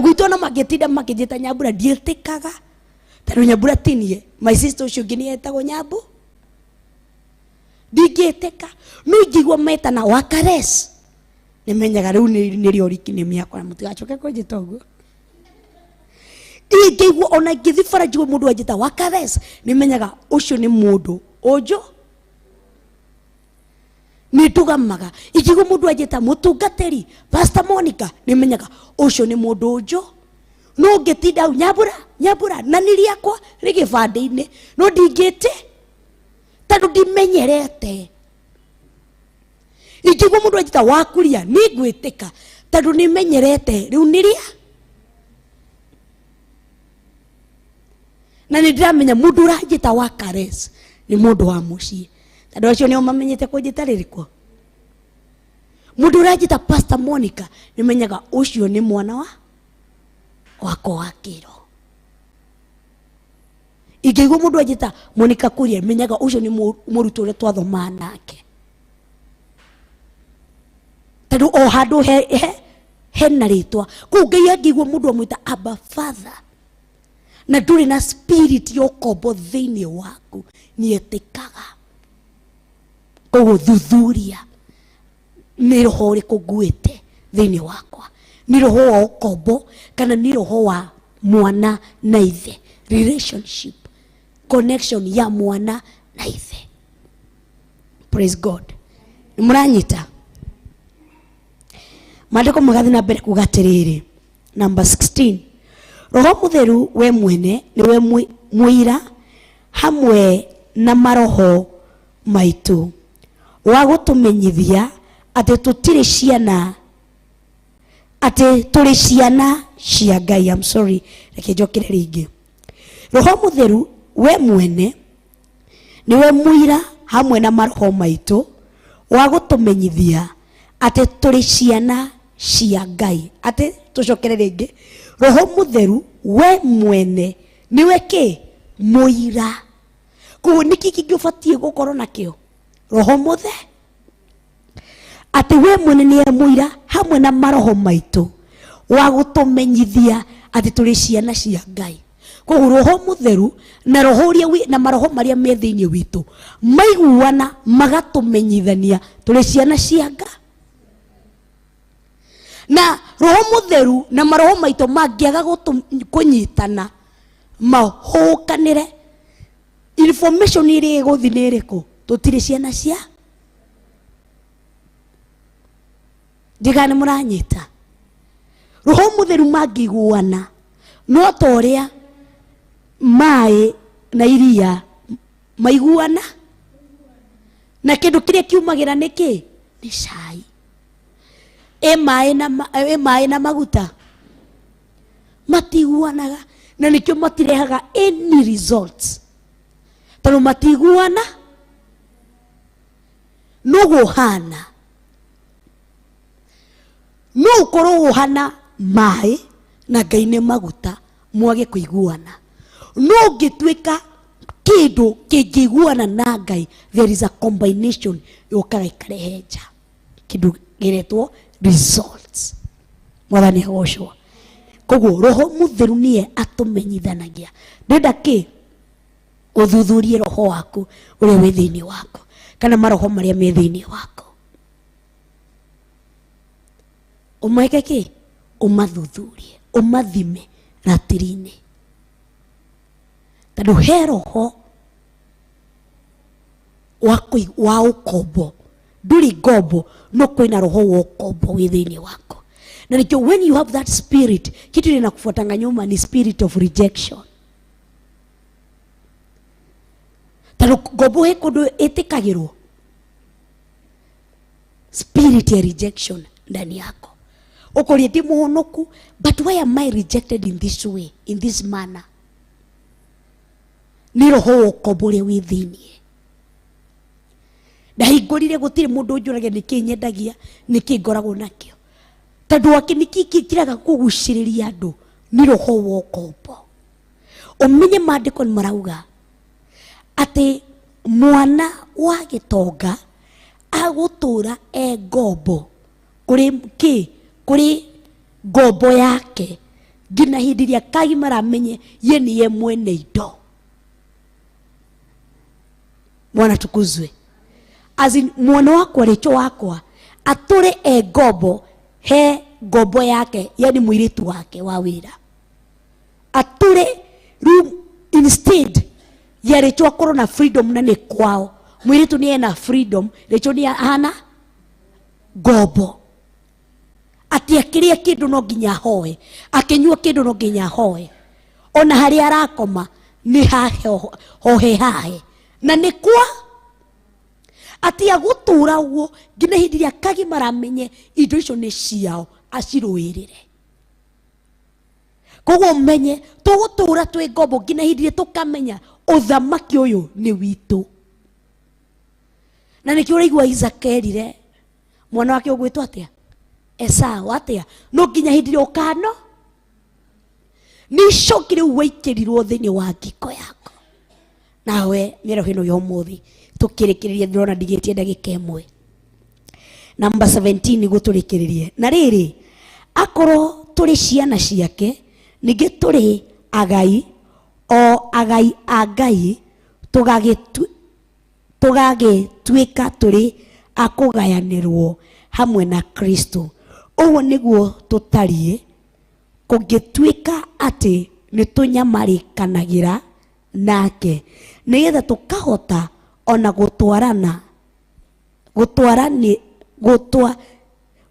gwitũ ona mangĩtinda makĩnjĩta nyambura ndiĩtĩkaga, tondũ nyambura ti niĩ. My sister ũcio ũngĩ nĩ etagwo nyambu, ndingĩtĩka. No ingĩigua metana Wakares, nĩmenyaga rĩu nĩrĩo nickname yakwa, na mũtigacoke kũnjĩta ũguo. Ingĩigua ona ingĩthiĩ bara njigue mũndũ anjĩta Wakares, nĩmenyaga ũcio nĩ mũndũ ũnjũ. Nĩ ndũgamaga. Ingĩigua mũndũ anjĩta mũtungatĩri Pastor Monica, nĩmenyaga ũcio nĩ mũndũ ũnjũ. No ngĩtinda hau nyambũra nyambũra na nĩ rĩakwa rĩ gĩbandĩ-inĩ, no ndingĩte tondũ ndimenyerete. Ingĩigua mũndũ anjĩta Wakuria, nĩ ngwĩtĩka tondũ nĩmenyerete rĩu nĩ rĩa. Na nĩ ndĩramenya mũndũ ũranjĩta Wakares nĩ mũndũ wa mũciĩ, tondũ acio nĩo mamenyete kũnjĩta rĩrĩkũ. Mũndũ ũranjĩta Pastor Monica, nĩmenyaga ũcio nĩ mwana wa wakwa wa kĩro. Ingĩigua mũndũ anjĩta Monica Kuria, menyaga ũcio nĩ mũrutwo ũrĩa twathomaga nake. Tondũ o handũ hena rĩtwa. Kũu Ngai angĩigua mũndũ amwĩta Abba Father, na ndũrĩ na spirit ya ũkombo thĩinĩ waku, nĩetĩkaga. Koguo thuthuria nĩ roho ũrĩkũ nguĩte thĩinĩ wakwa, nĩ roho wa ũkombo kana nĩ roho wa mwana na ithe, relationship connection ya mwana na ithe. Praise God. Nĩ mũranyita? Maandĩko magathiĩ na mbere kuga atĩrĩrĩ, number 16, Roho Mũtheru we mwene nĩwe mũira hamwe na maroho maitũ wa gũtũmenyithia atĩ tũtirĩ ciana, atĩ tũrĩ ciana cia Ngai. I'm sorry, reke njokere rĩngĩ. Roho Mũtheru we mwene nĩwe mũira hamwe na maroho maitũ wa gũtũmenyithia atĩ tũrĩ ciana cia Ngai. Atĩ tũcokere rĩngĩ, Roho Mũtheru we mwene nĩwe kĩ? Mũira. Koguo nĩkĩ kĩngĩ ũbatiĩ gũkorwo nakĩo? Roho Mũtheru. Atĩ we mwene nĩwe mũira hamwe na maroho maitũ wa gũtũmenyithia atĩ tũrĩ ciana cia Ngai. Koguo Roho Mũtheru na roho ũrĩa wĩ, na maroho marĩa me thĩinĩ witũ maiguana magatũmenyithania tũrĩ ciana cia Ngai. Na Roho Mũtheru na maroho maitũ mangĩaga kũnyitana mahũkanĩre, information ĩrĩa ĩgũthiĩ nĩ ĩrĩkũ? Tũtirĩ ciana cia Ndiga nĩ mũranyita. Roho Mũtheru mangĩiguana no ta ũrĩa maĩ na iria maiguana, na kĩndũ kĩrĩa kiumagĩra nĩ kĩ? Nĩ cai. Ĩ maĩ na maguta matiguanaga, na nĩkĩo matirehaga any results, tondũ matiguana. Noguo ũhana, no ũkorwo ũhana maĩ na Ngai nĩ maguta, mwage kũiguana. No ũngĩtuĩka kĩndũ kĩngĩiguana na Ngai, there is a combination yũkaga ĩkarehe nja kĩndũ gĩretwo results. Mwathani agocwo. Koguo Roho Mũtheru nĩye atũmenyithanagia. Ndĩrenda kĩ? Ũthuthurie roho waku ũrĩa wĩ thĩinĩ waku, kana maroho marĩa me thĩinĩ waku. Ũmeke kĩ? Ũmathuthurie, ũmathime ratiri-inĩ. Tondũ he roho wa wa ũkombo. Ndũrĩ ngombo, no kwĩna roho wa ũkombo wĩ thĩinĩ wako. Na nikio when you have that spirit, kitu linakufuatanga nyuma ni spirit of rejection. Tondũ ngombo he kũndũ ĩtĩkagĩrwo, spirit ya rejection ndani yako. Ukorie ndi muhonoku, but why am I rejected in this way, in this manner? Nĩ roho wa ũkombo ũrĩa wĩ thĩinĩ. Ndahingũrire gũtirĩ mũndũ ũnjũragia nĩkĩ nyendagia, nĩkĩ ngoragwo nakĩo. Tondũ wake nĩkĩ kĩraga kũgucĩrĩria andũ nĩ roho wa ũkombo. Ũmenye maandĩko nĩ marauga atĩ mwana wa gĩtonga agũtũra e ngombo kũrĩ kĩ, kũrĩ ngombo yake nginya hĩndĩ ĩrĩa kagimara amenye ye nĩye mwene indo. Bwana tukuzwe. As in, mwana wakwa rĩcho wakwa atũre e ngombo he ngombo yake, yani mũirĩtu wake wa wĩra atũre rĩu instead ya rĩcho akorwo na freedom na nĩ kwao. Mũirĩtu nĩ ena freedom, rĩcho nĩ ahana ngombo. Ati akĩrĩa kĩndũ no nginya ahoe, akĩnyua kĩndũ no nginya ahoe, ona harĩa arakoma nĩ hahe hohe hahe na nĩ kwa ati agũtũra ũguo nginya hĩndĩ ĩrĩa kagimara amenye indo icio nĩ ciao acirũĩrĩre. Koguo menye tũgũtũra twĩ ngombo nginya hĩndĩ ĩrĩa tũkamenya ũthamaki ũyũ nĩ witũ. Na nĩkĩo ũraigua Isaka erire mwana wake ũgwĩtwo atĩa? Esau atĩa? No nginya hĩndĩ ĩrĩa ũkano nĩ icoki rĩu waikĩrirwo thĩinĩ wa ngingo yako. Nawe mĩaraho ĩno ya ũmũthĩ tũkĩrĩkĩrĩria, ndĩrona ndigĩtie ndagĩka ĩmwe. Namba 17 nĩguo tũrĩkĩrĩrie. Na rĩrĩ, akorwo tũrĩ ciana ciake, ningĩ tũrĩ agai, o agai a Ngai, tũgagĩtuĩka tũrĩ a kũgayanĩrwo hamwe na Kristo. Ũguo nĩguo tũtariĩ, kũngĩtuĩka atĩ nĩ tũnyamarĩkanagĩra nake, nĩgetha tũkahota ona gũtwarana, gũtwarani, gũtwa,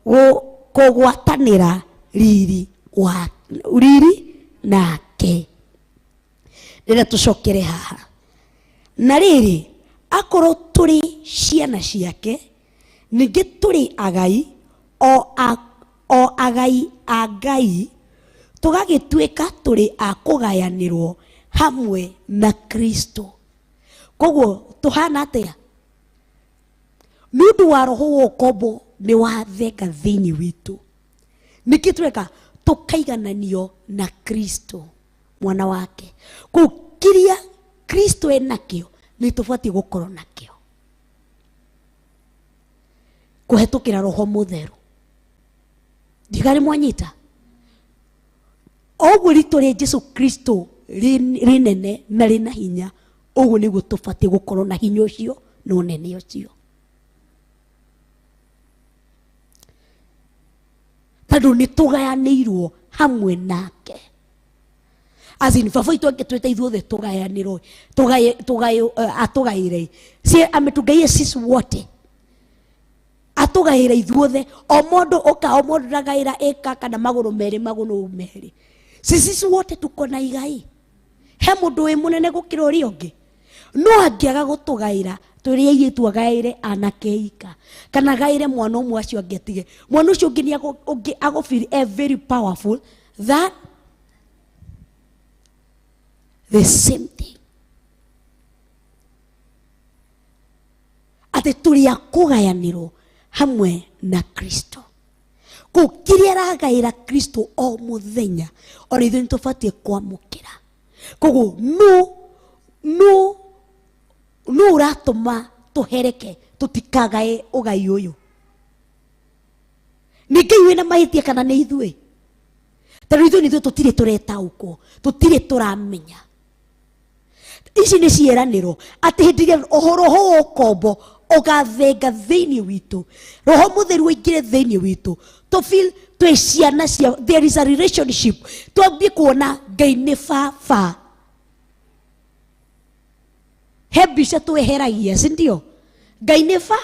gũ, kũgwatanĩra riri wa, riri nake. Rĩrĩa tũcokere haha. Na rĩrĩ, akorwo tũrĩ ciana ciake, ningĩ tũrĩ agai, o agai a Ngai, tũgagĩtuĩka tũrĩ a kũgayanĩrwo hamwe na Kristo. Koguo tũhana atĩa? Nĩ ũndũ wa roho wa ũkombo nĩ wathenga thĩinĩ witũ. Nĩkĩ tũreka? Tũkaigananio na Kristo mwana wake. Kũu kĩrĩa Kristo enakĩo nĩ tũbatiĩ gũkorwo nakĩo kũhetũkĩra roho mũtheru. Ndigari mwanyita? Oguo rĩtwa rĩa Jesu Kristo rĩnene na rĩna hinya, ũguo nĩguo tũbatiĩ gũkorwo na hinya ũcio na ũnene ũcio. Tondũ nĩ tũgayanĩirwo hamwe nake. As in, baba witũ angĩtwĩta ithuothe tũgayanĩrwo, atũgaĩre. Si ametugaia sisi wote. Atũgaĩra ithuothe, o mũndũ ũka, o mũndũ ndagaĩra ĩka kana magũrũ merĩ, magũrũ merĩ. Si sisi wote tuko na igai. He mũndũ wĩ mũnene gũkĩra ũrĩa ũngĩ. No angĩaga gũtũgaĩra, tũrĩ airĩtu agaĩre anake ika, kana agaĩre mwana ũmwe acio angĩ atige. Mwana ũcio ũngĩ nĩ ũngĩ agũ feel e very powerful than the same thing. Atĩ tũrĩ a kũgayanĩrwo hamwe na Kristo. Kũu kĩrĩa aragaĩra Kristo o mũthenya, ona ithuĩ nĩ tũbatiĩ kwamũkĩra. Koguo nũ ũratũma tũhereke tũtikagae ũgai ũyũ? Nĩ Ngai wĩna mahĩtia kana nĩ ithuĩ? Tondũ ithuĩ nĩ ithuĩ tũtirĩ tũretaũkwo, tũtirĩ tũramenya. Ici nĩ ciĩranĩro atĩ hĩndĩ ĩrĩa roho wa ũkombo ũgathenga thĩinĩ witũ, roho mũtheru ũingĩre thĩinĩ witũ, tũ feel twĩ ciana cia, there is a relationship, twambie kuona Ngai nĩ baba. mbica tweheragia, si ndio? Ngai nĩ ba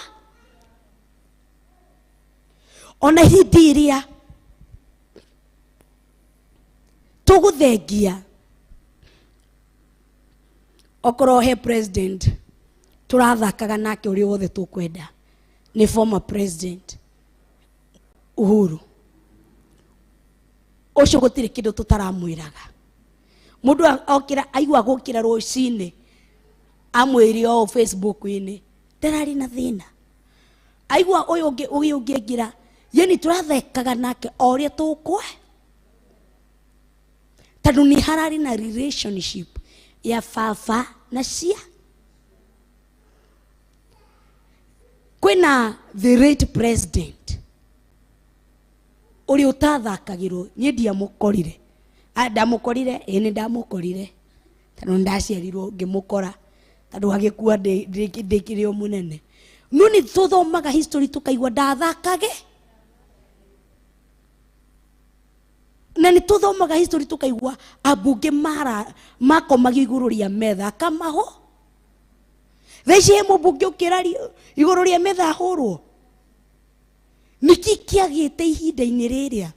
ona hĩndĩ ĩrĩa tũgũthengia okorwo he president tũrathakaga nake ũrĩa wothe tũkwenda nĩ former president Uhuru. Ũcio gũtirĩ kĩndũ tũtaramwĩraga. Mũndũ okĩra aigua gũkĩra rũcinĩ amwĩre o Facebook-inĩ ndararĩ na thĩna. Aigua ũyũ ũngĩ ũyũ ũngĩ aingĩra, yani tũrathekaga nake o ũrĩa tũkwe, tondũ nĩ hararĩ na relationship ya baba na cia. Kwĩna the late president ũrĩa ũtathakagĩrwo, niĩ ndiamũkorire. Ndamũkorire, ĩĩ nĩ ndamũkorire tondũ ndaciarirwo ngĩmũkora tondũ agĩkua ndĩkĩrĩ o mũnene. No nĩ tũthomaga history tũkaigua ndathakage, na nĩ tũthomaga history tũkaigua ambunge makomagio igũrũ rĩa metha akamaho. Thaa ici he mũmbunge ũkĩra igũrũ rĩa metha ahũrwo. Nĩkĩ kĩagĩte ihinda-inĩ rĩrĩa?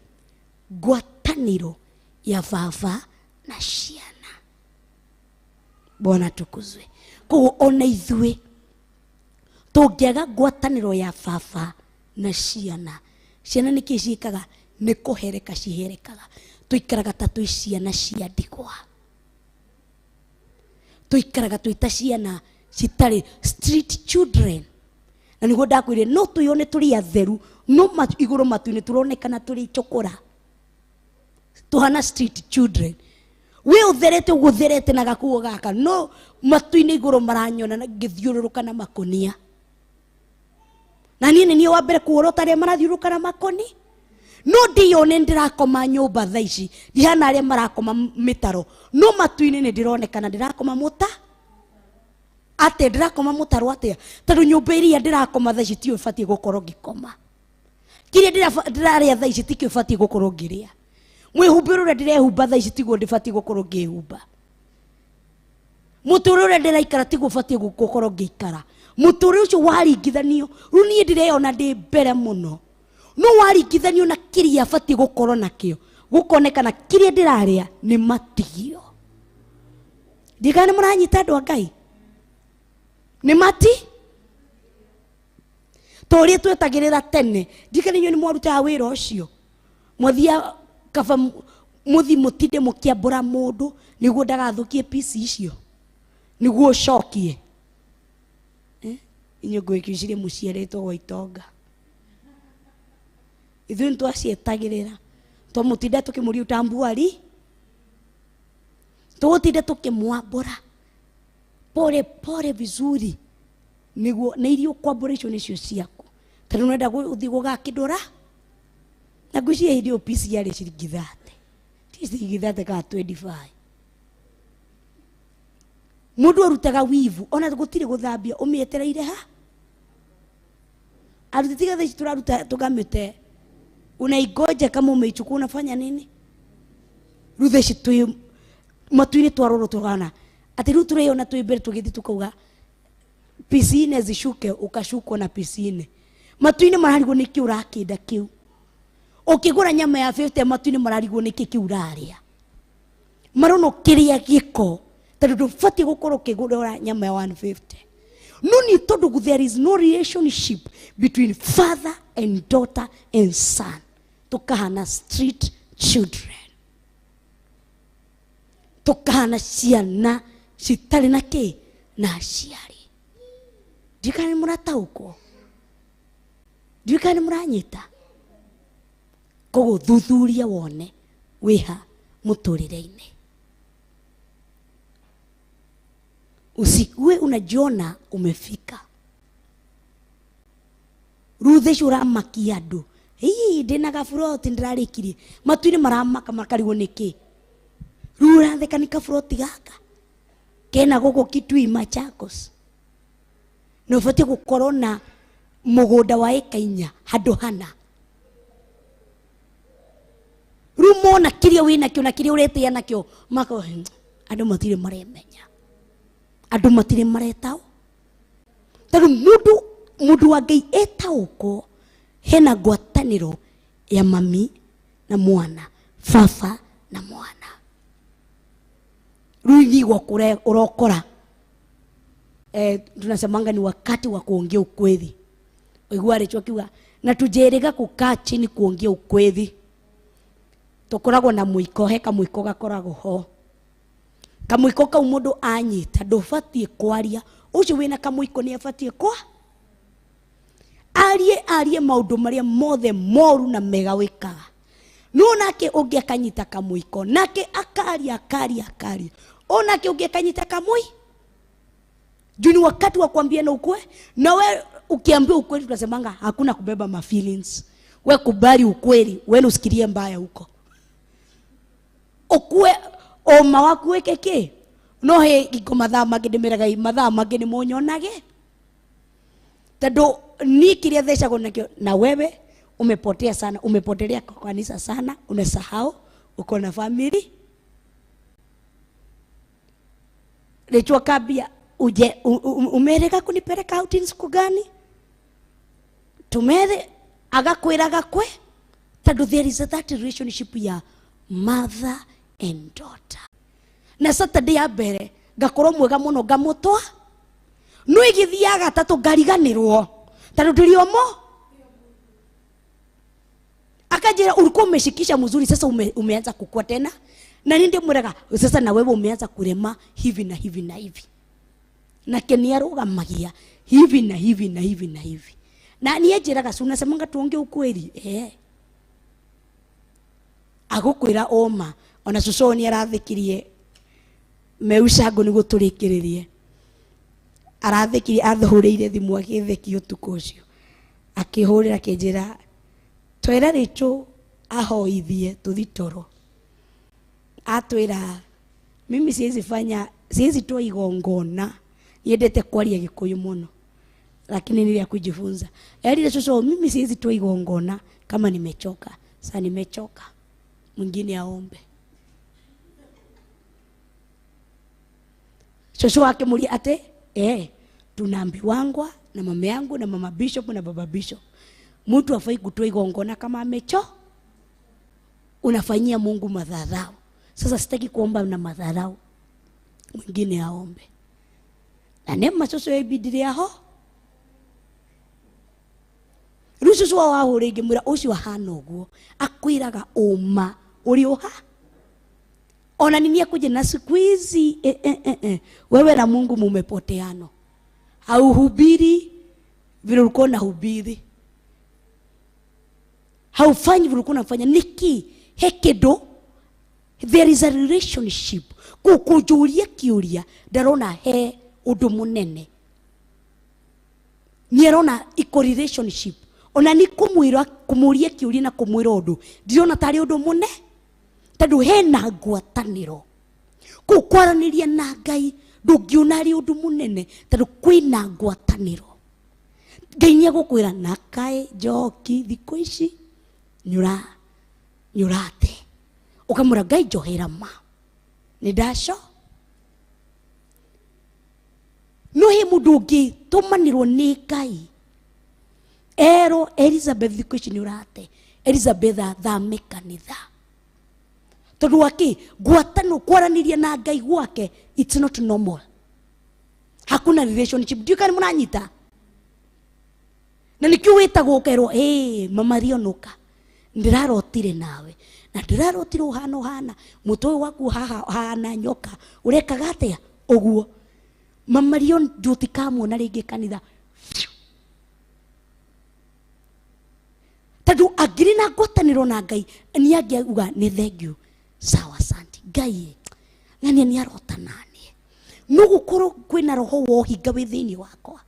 Ngwatanĩro ya baba na ciana. Bwana tukuzwe. Koguo ona ithuĩ tũngĩaga ngwatanĩro ya baba na ciana, ciana nĩkĩ ciĩkaga? Nĩ kũhereka ciherekaga. Tũikaraga ta twĩ ciana cia ndigwa, tũikaraga twĩ ta ciana citarĩ street children. Na nĩguo ndakwĩrire no twĩyone tũrĩ atheru, no igũrũ matu-inĩ tũronekana tũrĩ chokora, tũhana street children. We ũtherete ũguo ũtherete na gakuo gaka, no matu-inĩ igũrũ maranyona ngĩthiũrũrũka na makonia. Na niĩ nĩ niĩ wa mbere kuorota arĩa marathiũrũrũka na makoni. No ndĩyone ndĩrakoma nyũmba thaa ici, ndihana arĩa marakoma mĩtaro, no matu-inĩ nĩ ndĩronekana ndĩrakoma mũta atĩa, ndĩrakoma mũtaro atĩa, tondũ nyũmba ĩrĩa ndĩrakoma thaa ici tiyo ĩbatiĩ gũkorwo ngĩkoma. Kĩrĩa ndĩrarĩa thaa ici tikĩo ĩbatiĩ gũkorwo ngĩrĩa. Mwĩhumbĩro ũrĩa ndĩrehumba thaa ici tiguo ndĩbatiĩ gũkorwo ngĩhumba. Mũtũrĩre ũrĩa ndĩraikara tiguo ũbatiĩ gũkorwo ngĩikara. Mũtũrĩre ũcio waringithanio, rĩu niĩ ndĩreyona ndĩ mbere mũno, no waringithanio na kĩrĩa batiĩ gũkorwo nakĩo, gũkonekana kĩrĩa ndĩrarĩa nĩ matigio. Ndikana nĩ mũranyita andũ a Ngai? Nĩ mati? Ta ũrĩa twetagĩrĩra tene, ndikana inyuĩ nĩ mwarutaga wĩra ũcio, mwathia kaba mũthi mũtinde mũkĩambũra mũndũ nĩguo ndagathũkie pici icio, nĩguo ũcokie. Inyuĩ ngwĩkĩcirie mũciarĩtwo gwa itonga. Ithuĩ nĩ twacietagĩrĩra, twamũtinda tũkĩmũria utambuari, tũgũtinda tũkĩmwambũra pole pole vizuri, nĩguo na iria ũkwambũra icio nĩcio ciaku, tondũ nĩwenda gũthiĩ gũgakĩndũra. Na ngwĩciria hĩndĩ ĩyo pici yarĩ ciringi 30, ti ciringi 30 kana 25. Mũndũ arutaga wivu ona gũtirĩ gũthambia, ũmĩetereire ha? Aruti tiga thaa ici tũraruta tũkamĩte, unaingoja kama umeichukua unafanya nini? Rĩu thaa ici twĩ matu-inĩ twarorwo tũkana atĩ rĩu tũreyona twĩ mbere tũgĩthiĩ tũkauga pici ine zishuke, ukashukwo na pici ine. Matu-inĩ mararigwo nĩkĩ ũrakĩnda kĩu. Ũkĩgũra nyama ya 50 matu-inĩ mararigwo nĩkĩ kĩu ũrarĩa. Marona ũkĩrĩa gĩko tondũ ndũbatiĩ gũkorwo ũkĩgũra nyama ya 150. No nĩ tondũ there is no relationship between father and daughter and son, tũkahana street children, tũkahana ciana citarĩ na kĩ na aciari. Ndiũĩ kana nĩ mũrataũkwo, ndiũĩ kana nĩ mũranyita. Koguo thuthuria wone wĩha mũtũrĩre-inĩ. Usikue unajiona umefika. Rĩu thaa ici ũramakia andũ, ii ndĩna gaburoti ndĩrarĩkirie, matu-inĩ maramaka makarigwo nĩkĩ. Rĩu ũratheka nĩ kaburoti gaka kena gũkũ Kitui Machakos, na ũbatiĩ gũkorwo na mũgũnda wa ĩka 4 handũ hana. Rĩu mona kĩrĩa wĩnakĩo na kĩrĩa ũretĩa nakĩo, mako andũ matirĩ maremenya, andũ matirĩ maretao. Tondu mundu wa Ngai etaũkwo hena ngwatanĩro ya mami na mwana, baba na mwana. Rĩu ithiĩ gwakũ ũrokora tunasemanga ni wakati wa kuongea ukweli. Oigua rĩcho akiuga na tujerega kukaa chini kuongea ukweli. Tukoragwo na mwiko, he kamwiko gakoragwo ho. Kamwiko kau mundu anyita ndubatie kwaria. Ucio wina kamwiko ni abatie kwa arie maundu maria mothe moru na mega wikaga. No nake ungi akanyita kamwiko nake akaria akaria akaria, onake ungi akanyita kamwi. Juu ni wakati wa kuambia na ukwe, na we ukiambia ukweli tunasemanga hakuna kubeba ma feelings. We kubali ukweli, we usikirie mbaya huko. Ukwe oma waku weke ki no he iko mathaa mangĩ ndĩmeraga mathaa mangĩ nĩ mũnyonage. Tondũ ni kiria thecagwo nakĩo, na wewe umepotea sana, umepotelea kwa kanisa sana, unasahau uko na family. Rechwa kabia uje umerega kunipeleka out siku gani? Tumere agakwira gakwe, tondũ there is that relationship ya mother and daughter. Na Saturday ya mbere ngakorwo mwega muno ngamutwa, no igithiaga gatatũ ngariganĩrwo tondũ ndĩrĩ omo. Akajira ulikuwa umeshikisha mzuri, sasa umeanza kukua tena, na ninde murega sasa na wewe umeanza kurema hivi na hivi na hivi, na keniarugamagia hivi na hivi na hivi na hivi. Na nienjiraga si unasemanga tuonge ukweli agukwira oma. Ona cucu ni arathikirie meucango niguo turikiririe, arathikirie athuhuriire thimu agithekio utuku ucio, akihurira akinjira twera Rachel ahoithie tuthi toro. Atwira mimi siwezi fanya, siwezi toa igongona, yendete kwaria Gikuyu muno lakini nili ya kujifunza. Erire cucu mimi siwezi toa igongona kama nimechoka. Sasa nimechoka, mwingine aombe. Cucu akimuria ate tunaambiwangwa na mama yangu na mama bishop na baba bishop, mtu afai kutoa igongona kama amecho. Unafanyia Mungu madharau. Sasa sitaki kuomba na madharau, mwingine aombe. Na nema cucu ebidire aho riu cucu wa wahure ngimwira ucio ahana uguo akwiraga uma uri uha. Ona nini akuje na siku hizi wewe na Mungu mumepoteano. Hauhubiri vile ulikuwa unahubiri, haufanyi vile ulikuwa unafanya. Niki hekedo, there is a relationship. Kukujuria kiuria ndarona he undu munene, nierona iko relationship. Ona ni kumwira kumuria kiuria na kumwira undu ndirona tari undu mune, tondu hena ngwatanĩro. Kũu kwaranĩria na Ngai ndũngiona arĩ ũndũ mũnene, tondu kwĩna ngwatanĩro. Ngai nĩegũkwĩra na kaĩ njoki thikũ ici nyũrate, ũkamwĩra Ngai njohera ma nĩ ndaco. No he mũndũ ũngĩ tũmanĩrwo nĩ Ngai erwo Elizabeth thikũ ici nĩũrate, Elizabeth athame kanitha. Tondu wake ngwatano kwaranĩria na Ngai gwake it's not normal. Hakuna relationship. Ndiũ kana mũranyita? Na nikio wĩtagwo ũkerwo mama Rionoka ndirarotire nawe na ndirarotire ũhana ũhana mũtwe ũyũ waku haha hana nyoka ũrekaga atĩa ũguo. Mama Rion ndũtikamuona rĩngĩ kanitha, tondu angĩrĩ na ngwatanĩro na Ngai nĩ angĩauga nĩ thank you sawa asante Ngai ng'ania nĩ arota naniĩ. No gũkorwo kwĩna roho wa ũhinga wĩ thĩinĩ wakwa,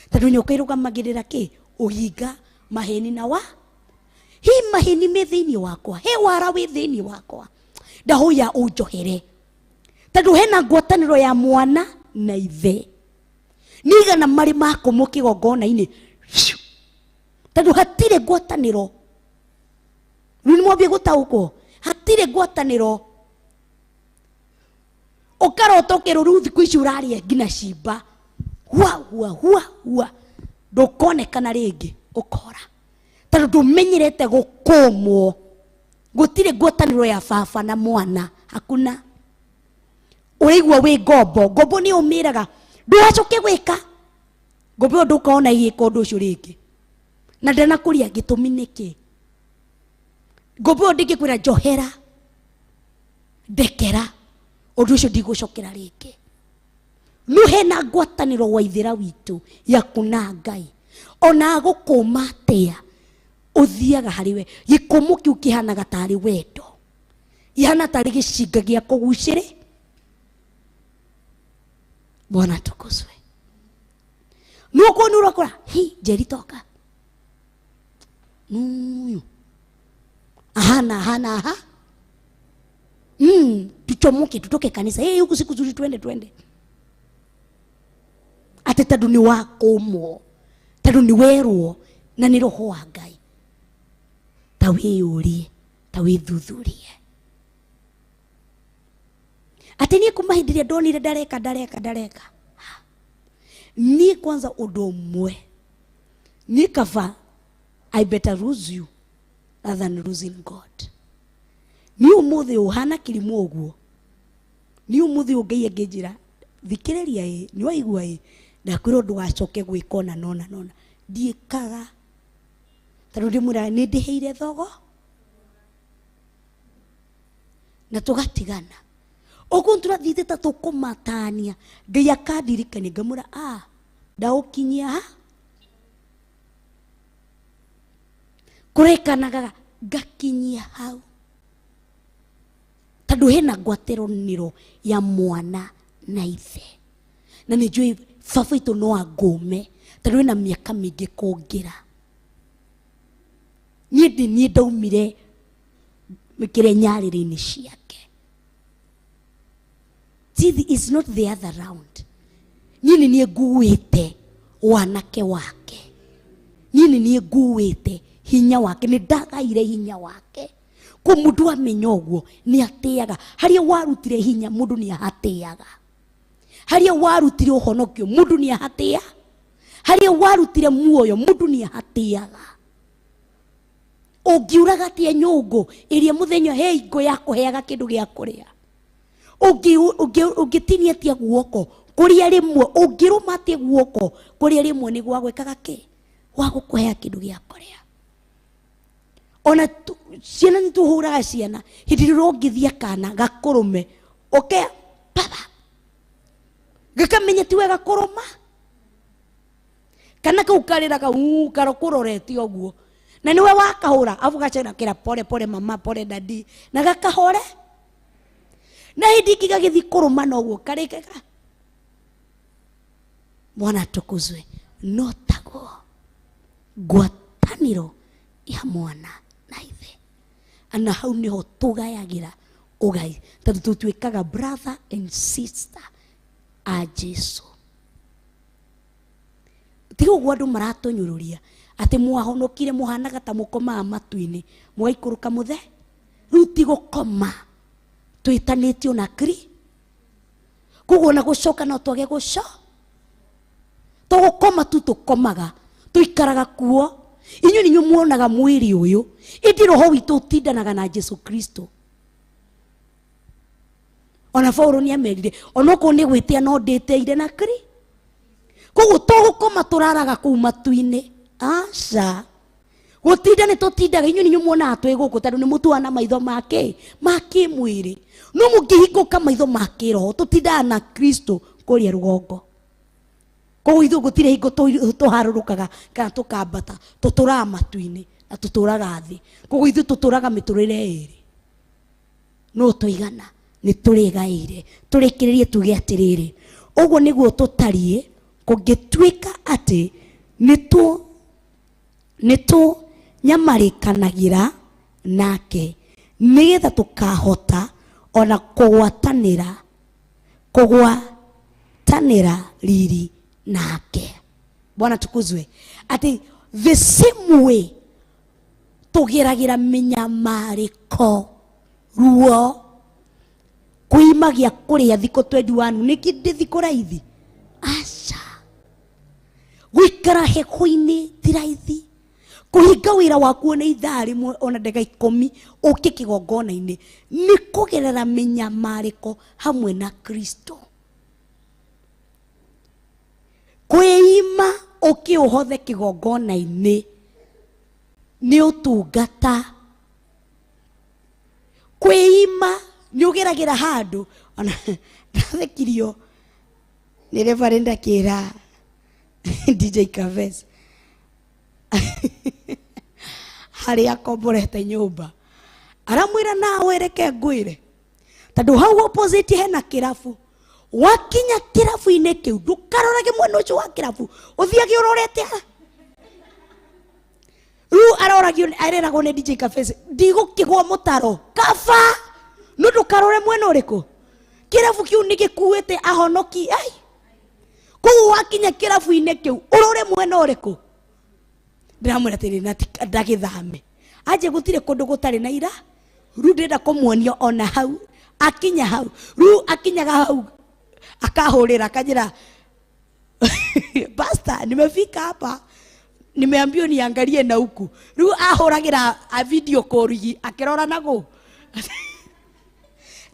tondu nyoka ĩrũgamagĩrĩra kĩ? Ũhinga, maheni na wa hi maheni me thĩinĩ wakwa, he wara wĩ thĩinĩ wakwa, ndahoya ũnjohere, tondu hena ngwatanĩro ya mwana na ithe. Nigana marĩ makũmũ kĩgongona-inĩ, tondu hatirĩ ngwatanĩro. Rĩu nĩ mwambie gũtaũkwo, hatirĩ ngwatanĩro. Ũkarota ũkerwo rĩu thikũ ici ũrarĩa nginya cimba, Hua hua hua hua ndukonekana ringi ukora tondu ndumenyerete gukumwo. Gutire ngwataniro ya baba na mwana hakuna. Uraigua wi ngombo, ngombo ni umiraga ndugacoke gwika ngombo iyo ndukona igika undu ucio ringi na ndanakuria gitumi niki. Ngombo iyo ndingikwira njohera ndekera undu ucio ndigucokera ringi. No hena ngwataniro wa ithira witu yaku na Ngai ona gukuma atia uthiaga hari we. Gikumu kiu kihanaga tari wendo, ihana tari gicinga gia kugucire. Bwana tukuzwe. Nuko nurakora hi Njeri toka nuyu ahana ahana aha tuchomoke tutoke kanisa hey, huku siku zuri twende twende. Ate tondu ni wakumwo, tondu ni werwo na ni roho wa Ngai. Ta wiyurie, ta withuthurie. Ate nie kuma hindi ria ndonire ndareka ndareka ndareka. Ni kwanza undu umwe ni kava I better lose you rather than losing God. Ni umuthi uhana kirimu uguo, ni umuthi ungai angĩnjĩra thikĩrĩria ĩ ni waigua ĩ ndakwĩrwo ndũgacoke gwĩka ona nona nona ndiĩkaga tondũ ndĩmwĩraga nĩ ndĩhĩire thogo na tũgatigana ũguo tũrathiĩte ta tũkũmatania. Ngai akandirikania ngamwĩra a ndaũkinyia ha kũrekanaga ngakinyia hau tondũ hena ngwatanĩro ya mwana na ithe na nĩ njũĩ baba itũ no angũme tondũ ena mĩaka mĩingĩ kũngĩra. Niĩ ndĩ niĩ ndaumire kĩrĩa nyarĩrĩ-inĩ ciake. See, it's not the other round. Niĩ nĩ niĩ nguĩte wanake wake, niĩ nĩ niĩ nguĩte hinya wake, nĩ ndagaire hinya wake. Ko mundu amenya ũguo nĩ atĩaga harĩa warutire hinya, mundu nĩ ahatĩaga harĩa warutire ũhonokio, mundu nĩ ahatĩa harĩa warutire muoyo, mundu nĩ ahatĩaga. Ũngiũraga atia nyũngũ ĩrĩa mũthenya he ingo ya kũheaga kĩndũ gĩa kũrĩa, ũngĩtinia atia guoko kũrĩa rĩmwe, ũngĩrũma atia guoko kũrĩa rĩmwe nĩ gwa gwĩkaga kĩ gwa gũkũhea kĩndũ gĩa kũrĩa. Ona ciana nĩ tũhũraga ciana hĩndĩ ĩrĩa ũngĩthia kana gakũrũme ũke baba gakamenya ti wega kũrũma kana kau karĩraga karokũrorete ũguo na nĩwe wakahũra afu gacenakĩra pole pole mama pole dadi na gakahore na hĩndĩ ĩngĩ gagĩthiĩ kũrũma noguo karĩkaga. Bwana tukuzwe. No taguo ngwatanĩro ya mwana na ithe ana hau niho tũgayagĩra ũgai tondũ tũtuĩkaga brother and sister a Jesu. Tiga ũguo andũ maratũnyũrũria atĩ mwahonokire mũhanaga ta mũkomaga matu-inĩ mũgaikũrũka mũthe. Rĩu ti gũkoma twĩtanĩtio na kri koguo ona gũcoka no twage gũco tũgũkoma tu tũkomaga tũikaraga kuo. Inyuĩ nĩnyuĩ muonaga mwĩrĩ ũyũ ĩndĩ roho witũ ũtindanaga na Jesu Kristo. Ona Paulo nĩ amerire onokorwo nĩ gwĩtĩa no ndĩtĩire na kri koguo tũgũkoma tũraraga kũu matu-inĩ. Aca gũtinda nĩ tũtindaga. Inyuĩ nĩnyuĩ muonaga twĩ gũkũ tondũ nĩ mũtuaga na maitho make ma kĩmwĩrĩ no mũngĩhingũka maitho ma kĩroho tũtindaga na Kristo kũrĩa rũgongo. Koguo ithuĩ gũtirĩ hingo tũharũrũkaga kana tũkambata, tũtũraga matu-inĩ na tũtũraga thĩ. Koguo ithuĩ tũtũraga mĩtũrĩre ĩrĩ no tũigana nĩ tũrĩgaĩire. Tũrĩkĩrĩrie tuge atĩrĩrĩ ũguo nĩguo tũtariĩ kũngĩtuĩka atĩ nĩ tũnyamarĩkanagĩra nake nĩgetha tũkahota ona kũgwatanĩra riri nake. Bwana tukuzwe. Ati the same way tũgeragĩra mĩnyamarĩko ruo kwĩima gĩa kũrĩa thikũ 21 nĩkĩ ndĩ thikũ raithi aca Gũikara heho-inĩ ti raithi. Kũhinga wĩra waku ona ithaa rĩmwe ona ndagĩka ikũmi ũke kĩgongona-inĩ nĩ kũgerera mĩnyamarĩko hamwe na Kristo. Kwĩima ũke ũhothe kĩgongona-inĩ nĩ ũtungata. Kwĩima nĩ ũgeragĩra handũ ona ndathekirio nĩ Reverend akĩra DJ Kaves harĩa akomborete nyũmba aramwĩra nawe reke ngwĩre tondũ hau opposite hena kĩrabu wakinya kĩrabu-inĩ kĩu ndũkarorage mwena ũcio wa kĩrabu ũthiage ũrorete ha rĩu aroragio areragwo nĩ DJ Kaves ndigũkĩgwa mũtaro kaba no ndũkarore mwena ũrĩkũ kĩrabu kĩu nĩ gĩkuĩte ahonoki ai koguo wakinya kĩrabu-inĩ kĩu ũrore mwena ũrĩkũ ndĩramwĩra atĩrĩ na ndagĩthame anje gũtirĩ kũndũ gũtarĩ na ira rĩu ndĩrenda kũmuonia ona hau akinya hau rĩu akinyaga hau akahũrĩra akanjĩra pastor nimefika hapa nimeambiwa niangalie na huku rĩu ahũragĩra a video call akĩrora nagũ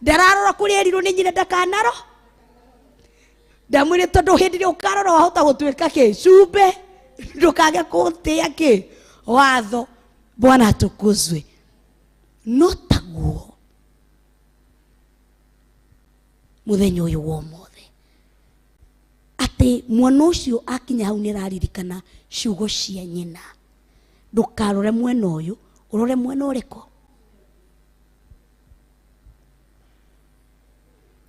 ndararora kũrĩa erirwo nĩ nyina ndakanaro ndamwĩre tondũ hĩndĩ ĩrĩa ũkarora wahota gũtuĩka kĩ cumbe ndũkage kũtĩa kĩ watho. Bwana atukuzwe. No taguo muthenya ũyũ wa ũmũthĩ atĩ mwana ũcio akinya hau nĩ araririkana ciugo cia nyina ndũkarore mwena ũyũ ũrore mwena ũrĩkũ.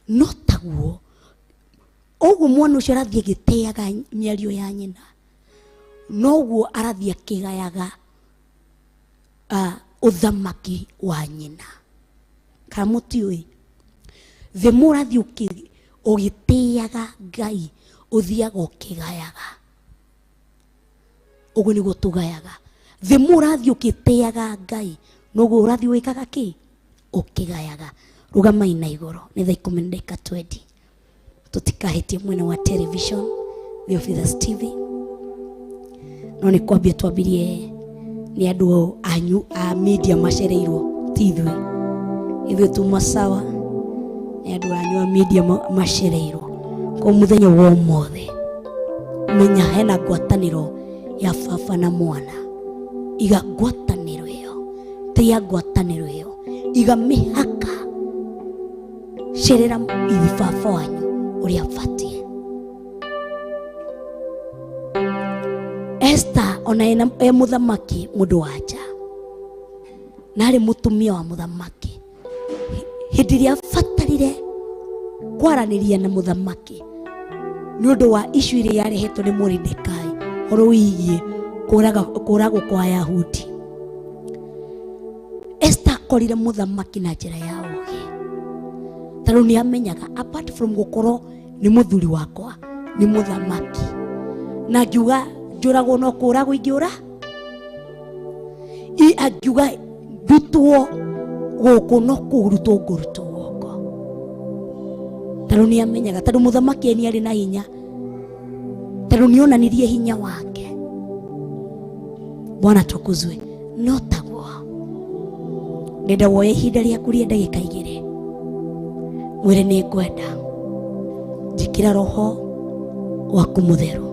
No taguo ũguo mwana ũcio arathiĩ agĩtĩaga mĩario ya nyina noguo arathiĩ akĩgayaga ũthamaki wa nyina. Kana mũtiũĩ thĩ mũrathiĩ ũgĩtĩaga Ngai ũthiaga ũkĩgayaga. Ũguo nĩguo tũgayaga. Thĩ mũrathiĩ ũgĩtĩaga Ngai noguo ũrathiĩ wĩkaga kĩ ũkĩgayaga. Rũgamai na igũrũ nĩ thaa ikũmi na ndagĩka 20 tũtikahĩtie mwena wa television Theophilus TV no nĩ kwambia twambirie nĩ andũ anyu a media macereirwo ti ithuĩ ithuĩ tuma sawa nĩ andũ anyu a media macereirwo ko mũthenya wa ũmũthĩ menya hena ngwatanĩro ya baba na mwana iga ngwatanĩro ĩyo tĩa ngwatanĩro ĩyo iga mĩhaka cerera ithi baba wanyu ũrĩa abatiĩ. Esther ona e mũthamaki mũndũ wa nja na arĩ mũtumia wa mũthamaki hĩndĩ ĩrĩa abatarire kwaranĩria na mũthamaki nĩ ũndũ wa issue ĩrĩa yarehetwo nĩ Moridekai ũhoro wĩgiĩ kũragwo kwa Ayahudi. Esther akorire mũthamaki na njĩra ya ũũgĩ tondũ nĩ amenyaga apart from gũkorwo nĩ mũthuri wakwa nĩ mũthamaki na ngiuga njũragwo no kũragwo ingĩũra i angiuga ndutwo gũkũ no kũrutwo ngũrutwo guoko tondũ nĩ amenyaga tondũ mũthamaki nĩ arĩ na hinya tondũ nĩ onanirie hinya wake. Bwana tukuzwe. No taguo ndenda woye ihinda rĩaku rĩa ndagĩka igĩrĩ mwĩre nĩ ngwenda njĩkĩra roho waku mũtheru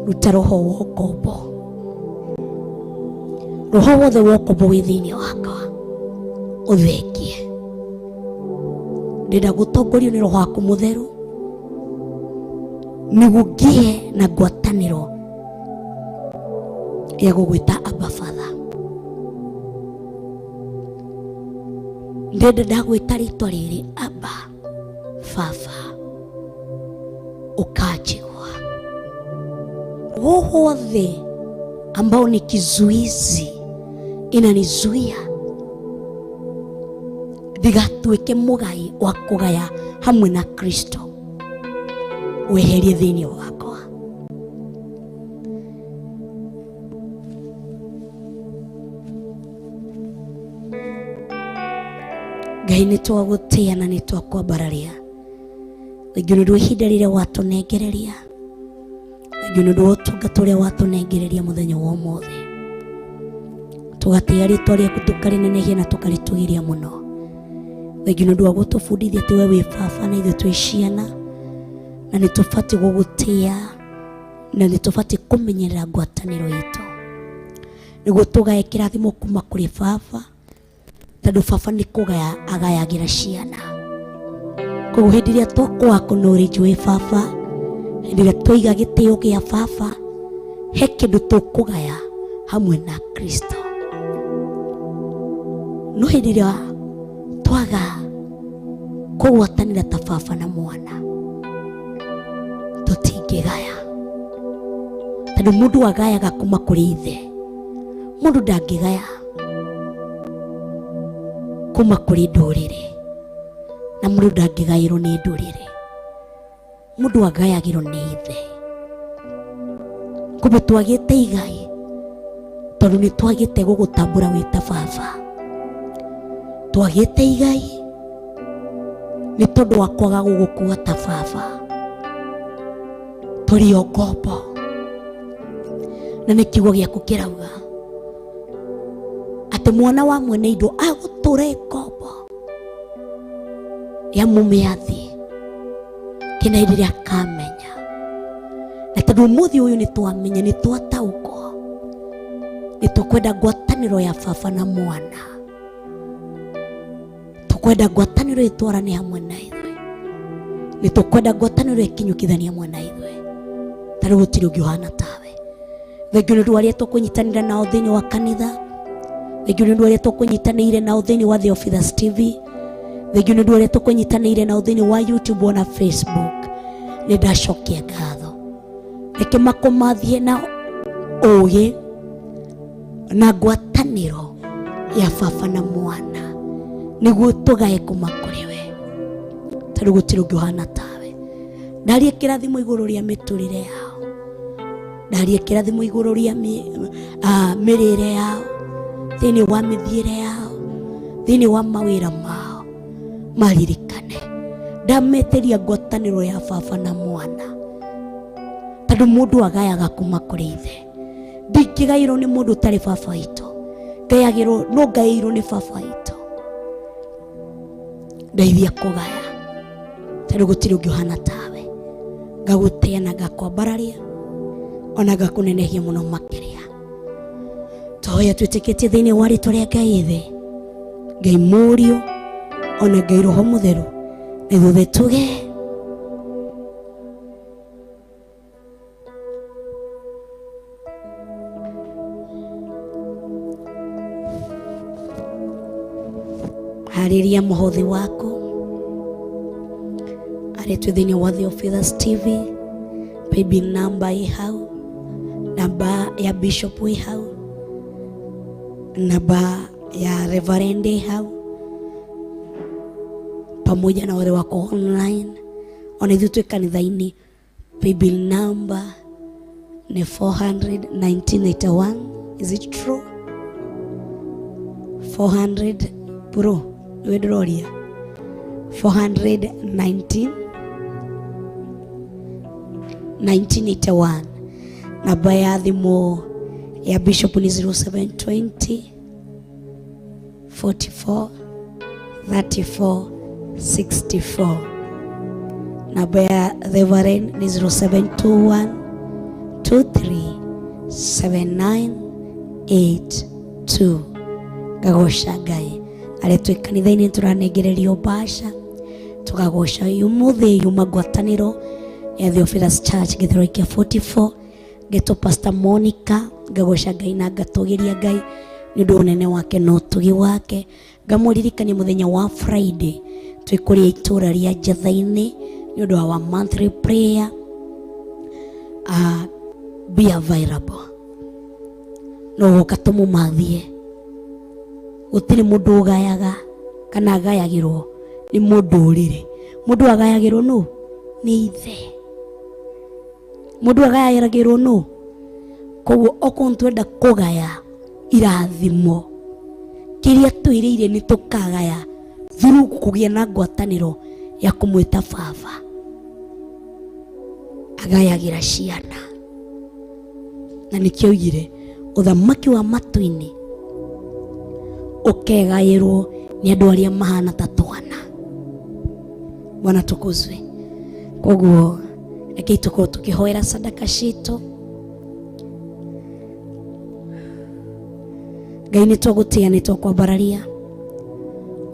ruta roho wa ũkombo roho wothe wa ũkombo wĩ thĩinĩ wakwa ũthengie ndenda gũtongorio nĩ roho waku mũtheru nĩguo ngĩe na ngwatanĩro ya gũgwĩta Abba Father. Ndenda ndagwĩta rĩtwa rĩrĩ Abba Baba ũkanjigua. Roho wothe ambao ni kizuizi inanizuia ndigatuĩke mũgai wa kũgaya hamwe na Kristo weherie thĩinĩ wakwa. Ngai nĩ twagũtĩĩa na nĩ twakwambararia thengiũ nĩ ũndũ wa ihinda rĩrĩa watũnengereria Thengiũ nĩ ũndũ wa ũtungata ũrĩa watũnengereria mũthenya wa ũmũthĩ. Tũgatĩĩa rĩtwa rĩaku tũkarĩnenehia na tũkarĩtũgĩria mũno. Thengiũ nĩ ũndũ wa gũtũbundithia atĩ we wĩ baba na ithuĩ twĩ ciana, na nĩ tũbatiĩ gũgũtĩĩa na nĩ tũbatiĩ kũmenyerera ngwatanĩro itũ nĩguo tũgae kĩrathimo kuma kũrĩ baba, tondũ baba nĩ kũgaya agayagĩra ciana. Koguo hĩndĩ ĩrĩa twakwa acknowledge wĩ baba, hĩndĩ ĩrĩa twaiga gĩtĩo gĩa baba, he kĩndũ tũkũgaya hamwe na Kristo. No hĩndĩ ĩrĩa twaga kũgwatanĩra ta baba na mwana, tũtingĩgaya, tondũ mũndũ agayaga kuma kũrĩ ithe. Mũndũ ndangĩgaya kuma kũrĩ ndũrĩrĩ, na mũndũ ndangĩgaĩrwo nĩ ndũrĩrĩ. Mũndũ agayagĩrwo nĩ ithe. Kumbe twagĩte igai tondũ nĩ twagĩte gũgũtambũra wĩ ta baba. Twagĩte igai nĩ tondũ wa kwaga gũgũkua ta baba. Tũrĩ o ngombo, na nĩ kiugo gĩaku kĩrauga atĩ mwana wa mwene indo agũtũra ĩ ngombo ya mũmĩathi kĩna hĩndĩ ĩrĩa akamenya. Na tondũ ũmũthĩ ũyũ nĩ twamenya, nĩ twataũkwo, nĩ tũkwenda ngwatanĩro ya baba na mwana, tũkwenda ngwatanĩro ĩtwarane hamwe na ithuĩ, nĩ tũkwenda ngwatanĩro ĩkinyũkithanie hamwe na ithuĩ, tondũ gũtirĩ ũngĩ ũhana tawe. Thengiũ nĩ ũndũ wa arĩa tũkũnyitanĩra nao thĩinĩ wa kanitha, thengiũ nĩ ũndũ wa arĩa tũkũnyitanĩire nao thĩinĩ wa Theophilus TV, thengiũ nĩ ũndũ wa arĩa tũkũnyitanĩire nao thĩinĩ wa YouTube ona Facebook. Nĩ ndacokia ngatho. Reke makũmathie na ũũgĩ na ngwatanĩro ya baba na mwana, nĩguo tũgae kuma kũrĩ we, tondũ gũtirĩ ũngĩ ũhana tawe. Ndarie kĩrathimo igũrũ rĩa mĩtũrĩre yao, ndarie kĩrathimo igũrũ rĩa mĩrĩre yao, thĩinĩ wa mĩthiĩre yao, thĩinĩ wa mawĩra mao, maririkane. Ndametĩria ngwatanĩro ya baba na mwana, tondũ mũndũ agayaga kuma kũrĩ ithe. Ndingĩgaĩrwo nĩ mũndũ ũtarĩ baba witũ, ngayagĩrwo no ngaĩirwo nĩ baba witũ. Ndeithia kũgaya, tondũ gũtirĩ ũngĩ ũhana tawe. Ngagũtĩa na ngakwambararia ona ngakũnenehia mũno makĩria. Tũhoya twĩtĩkĩtie thĩinĩ wa rĩtwa rĩa Ngai Ithe, Ngai Mũriũ, ona Ngai Roho Mũtheru, na ithuothe tuge harĩria mũhothi waku arĩ twĩ thĩinĩ wa Theophilus TV. Paybill number ĩ hau, namba ya bishop ĩ hau, namba ya reverend ĩ hau, pamoja na wale wako online. Ona ithuĩ twĩ kanitha-inĩ, paybill number ni 400 1981. Is it true? 400 bro, niwe ndĩroria. 419 1981. Namba ya thimũ ya bishop ni 0720 44 34 64. Namba ya reverend ni 0721 23 7982. Ngagoca Ngai. Arĩa twĩ kanitha-inĩ tũranengererio mbaca, tũkagoca ũmũthĩ yuma ngwatanĩro ya Theophilus Church Gĩthũrai kĩa 44, ngetwo Pastor Monica. Ngagoca Ngai na ngatũgĩria Ngai nĩ ũndũ wa ũnene wake na ũtugi wake. Ngamũririkania mũthenya wa Friday twĩ kũrĩa itũra rĩa Njatha-inĩ nĩ ũndũ wa our monthly prayer. Be available, no gũka tũmũmathie. Gũtirĩ mũndũ ũgayaga kana agayagĩrwo nĩ mũndũ ũrĩrĩ. Mũndũ agayagĩrwo nũ? Nĩ ithe. Mũndũ agayagĩrwo nũ? Koguo okorwo twenda kũgaya irathimo kĩrĩa twĩrĩire, nĩ tũkagaya through kũgĩa na ngwatanĩro ya kũmwĩta baba. Agayagĩra ciana. Na nĩkĩo oigire ũthamaki wa matu-inĩ ũkegayĩrwo nĩ andũ arĩa mahana ta twana. Bwana tukuzwe. Koguo rekei tũkorwo tũkĩhoera sadaka citũ. Ngai nĩ twagũtĩa, nĩ twakwambararia,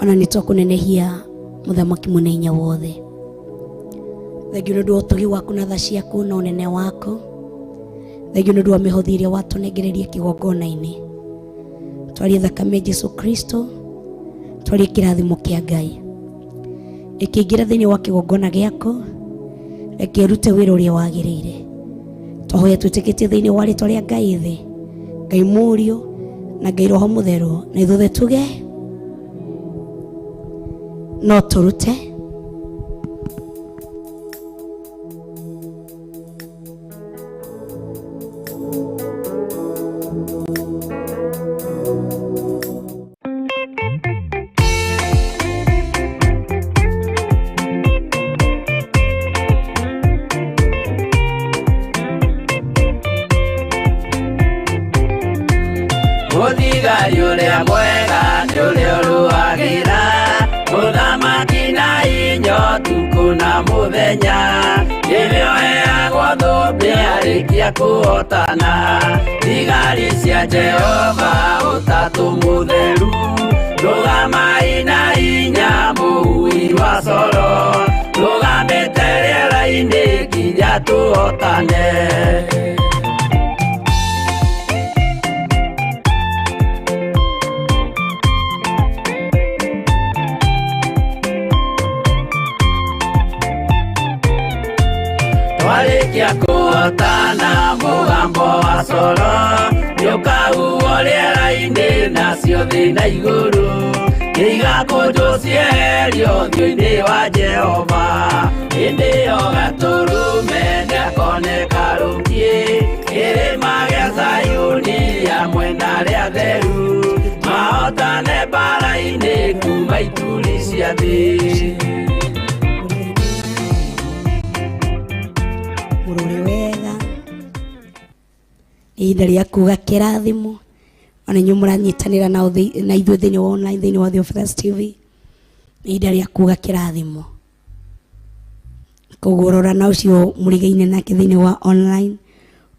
ona nĩ twakũnenehia mũthamaki mwene hinya wothe. Thengiũ nĩ ũndũ wa ũtugi waku na tha ciaku na ũnene waku. Thengiũ nĩ ũndũ wa mĩhothi ĩrĩa watũnengereria kĩgongona-inĩ. Twarie thakame ya Jesu Kristo, twarie kĩrathimo kĩa Ngai ĩkĩingĩra thĩinĩ wa kĩgongona gĩaku, reke ĩrute wĩra ũrĩa wagĩrĩire. Twahoya twĩtĩkĩtie thĩinĩ wa rĩtwa rĩa Ngai thĩ, Ngai Mũriũ na Ngai Roho Mũtheru, na ithuothe tuge no tũrute. Mũthigari ũrĩa mwega nĩ ũrĩa ũrũagĩra mũthamaki na inyo ũtukũ na mũthenya, nĩwe ũheagwo thũmbĩ arĩkia kũhotana. Thigari cia Jehova ũtatũ mũtheru, rũgamai na hinya mũhui wa coro, rũgamĩte rĩera-inĩ nginya tũhotane. Twarĩkia kũhotana mũgambo wa coro nĩũkahuhwo rĩera-inĩ nacio thĩ na igũrũ nĩigakũnjwo cieherio ũthiũ-inĩ wa Jehova. Hĩndĩ ĩyo Gatũrũme nĩakoneka rũkiĩ kĩrĩma gĩa Zayuni hamwe na arĩa atheru, mahotane mbaara-inĩ kuma ituri cia thĩ. Mũrore wega, nĩ ihinda rĩa kuga kĩrathimo. Ona inyuĩ mũranyitanĩra na ithuĩ thĩinĩ wa online, thĩinĩ wa Theophilus TV, nĩ ihinda rĩa kuga kĩrathimo. Koguo rora na ũcio mũrigaine nake thĩinĩ wa online,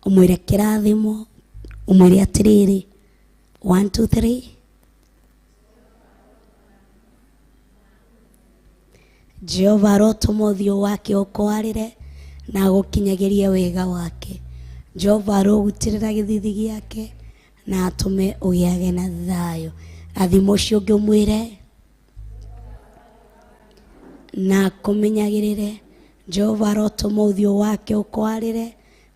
ũmwĩre kĩrathimo, ũmwĩre atĩrĩrĩ, 1 2 3. Jehova arotũma ũthiũ wake ũkwarĩre na agũkinyagĩrie wega wake. Jehova arogutĩrĩra gĩthithi gĩake na atũme ũgĩage na thayũ. Rathima ũcio ũngĩ ũmwĩre na akũmenyagĩrĩre. Jehova arotũma ũthiũ wake ũkwarĩre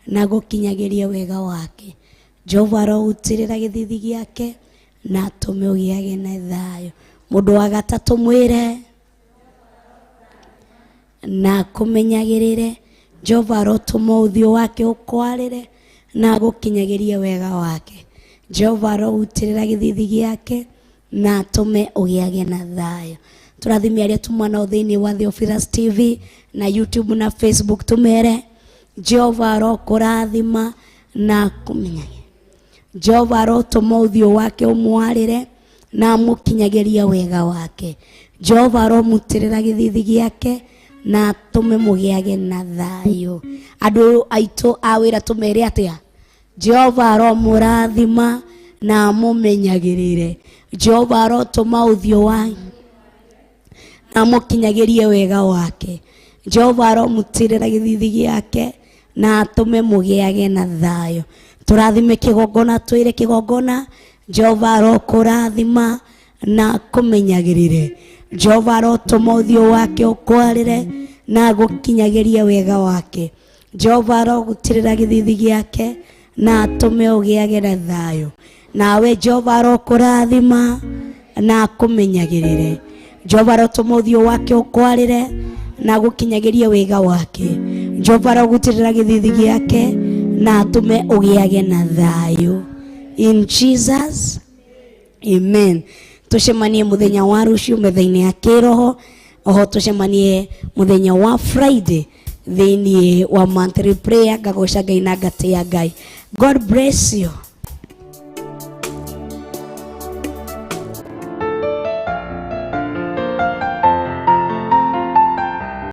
na agũkinyagĩrie wega wake. Jehova arogutĩrĩra gĩthithi gĩake na atũme ũgĩage na thayũ. Mũndũ wa gatatũ mwĩre na akũmenyagĩrĩre. Jehova arotũma ũthiũ wake ũkwarĩre na agũkinyagĩrie wega wake. Jehova arogutĩrĩra gĩthithi gĩake na atũme ũgĩage na thayũ. Tũrathime arĩa tuma nao thĩinĩ wa Theophilus TV na YouTube na Facebook, tũmere Jehova arokũrathima na akũmenyagĩrĩre. Jehova arotũma ũthiũ wake ũmwarĩre na amũkinyagĩrie wega wake. Jehova aromutĩrĩra gĩthithi gĩake na atũme mũgĩage na thayũ. Andũ aitũ a wĩra tũmere atĩa? Jehova aromũrathima na amũmenyagĩrĩre. Jehova arotũma ũthiũ wake na amũkinyagĩrie wega wake. Jehova aromutĩrĩra gĩthithi gĩake na atũme mũgĩage na thayũ. Tũrathime kĩgongona, twĩre kĩgongona, Jehova arokũrathima na akũmenyagĩrĩre. Jehova arotũma ũthiũ wake ũkwarĩre na agũkinyagĩrie wega wake. Jehova arogutĩrĩra gĩthithi gĩake na atũme ũgĩage na thayũ. Nawe Jehova arokũrathima na akũmenyagĩrĩre. Jehova arotũma ũthiũ wake ũkwarĩre na agũkinyagĩrie wega wake. Jehova arogutĩrĩra gĩthithi gĩake na atũme ũgĩage na thayũ. In Jesus, amen. Tucemanie muthenya wa rũciũ metha-inĩ ya kĩroho, oho tucemanie muthenya wa Friday thĩinĩ wa monthly prayer. Ngagoca Ngai na ngatĩa Ngai. God bless you.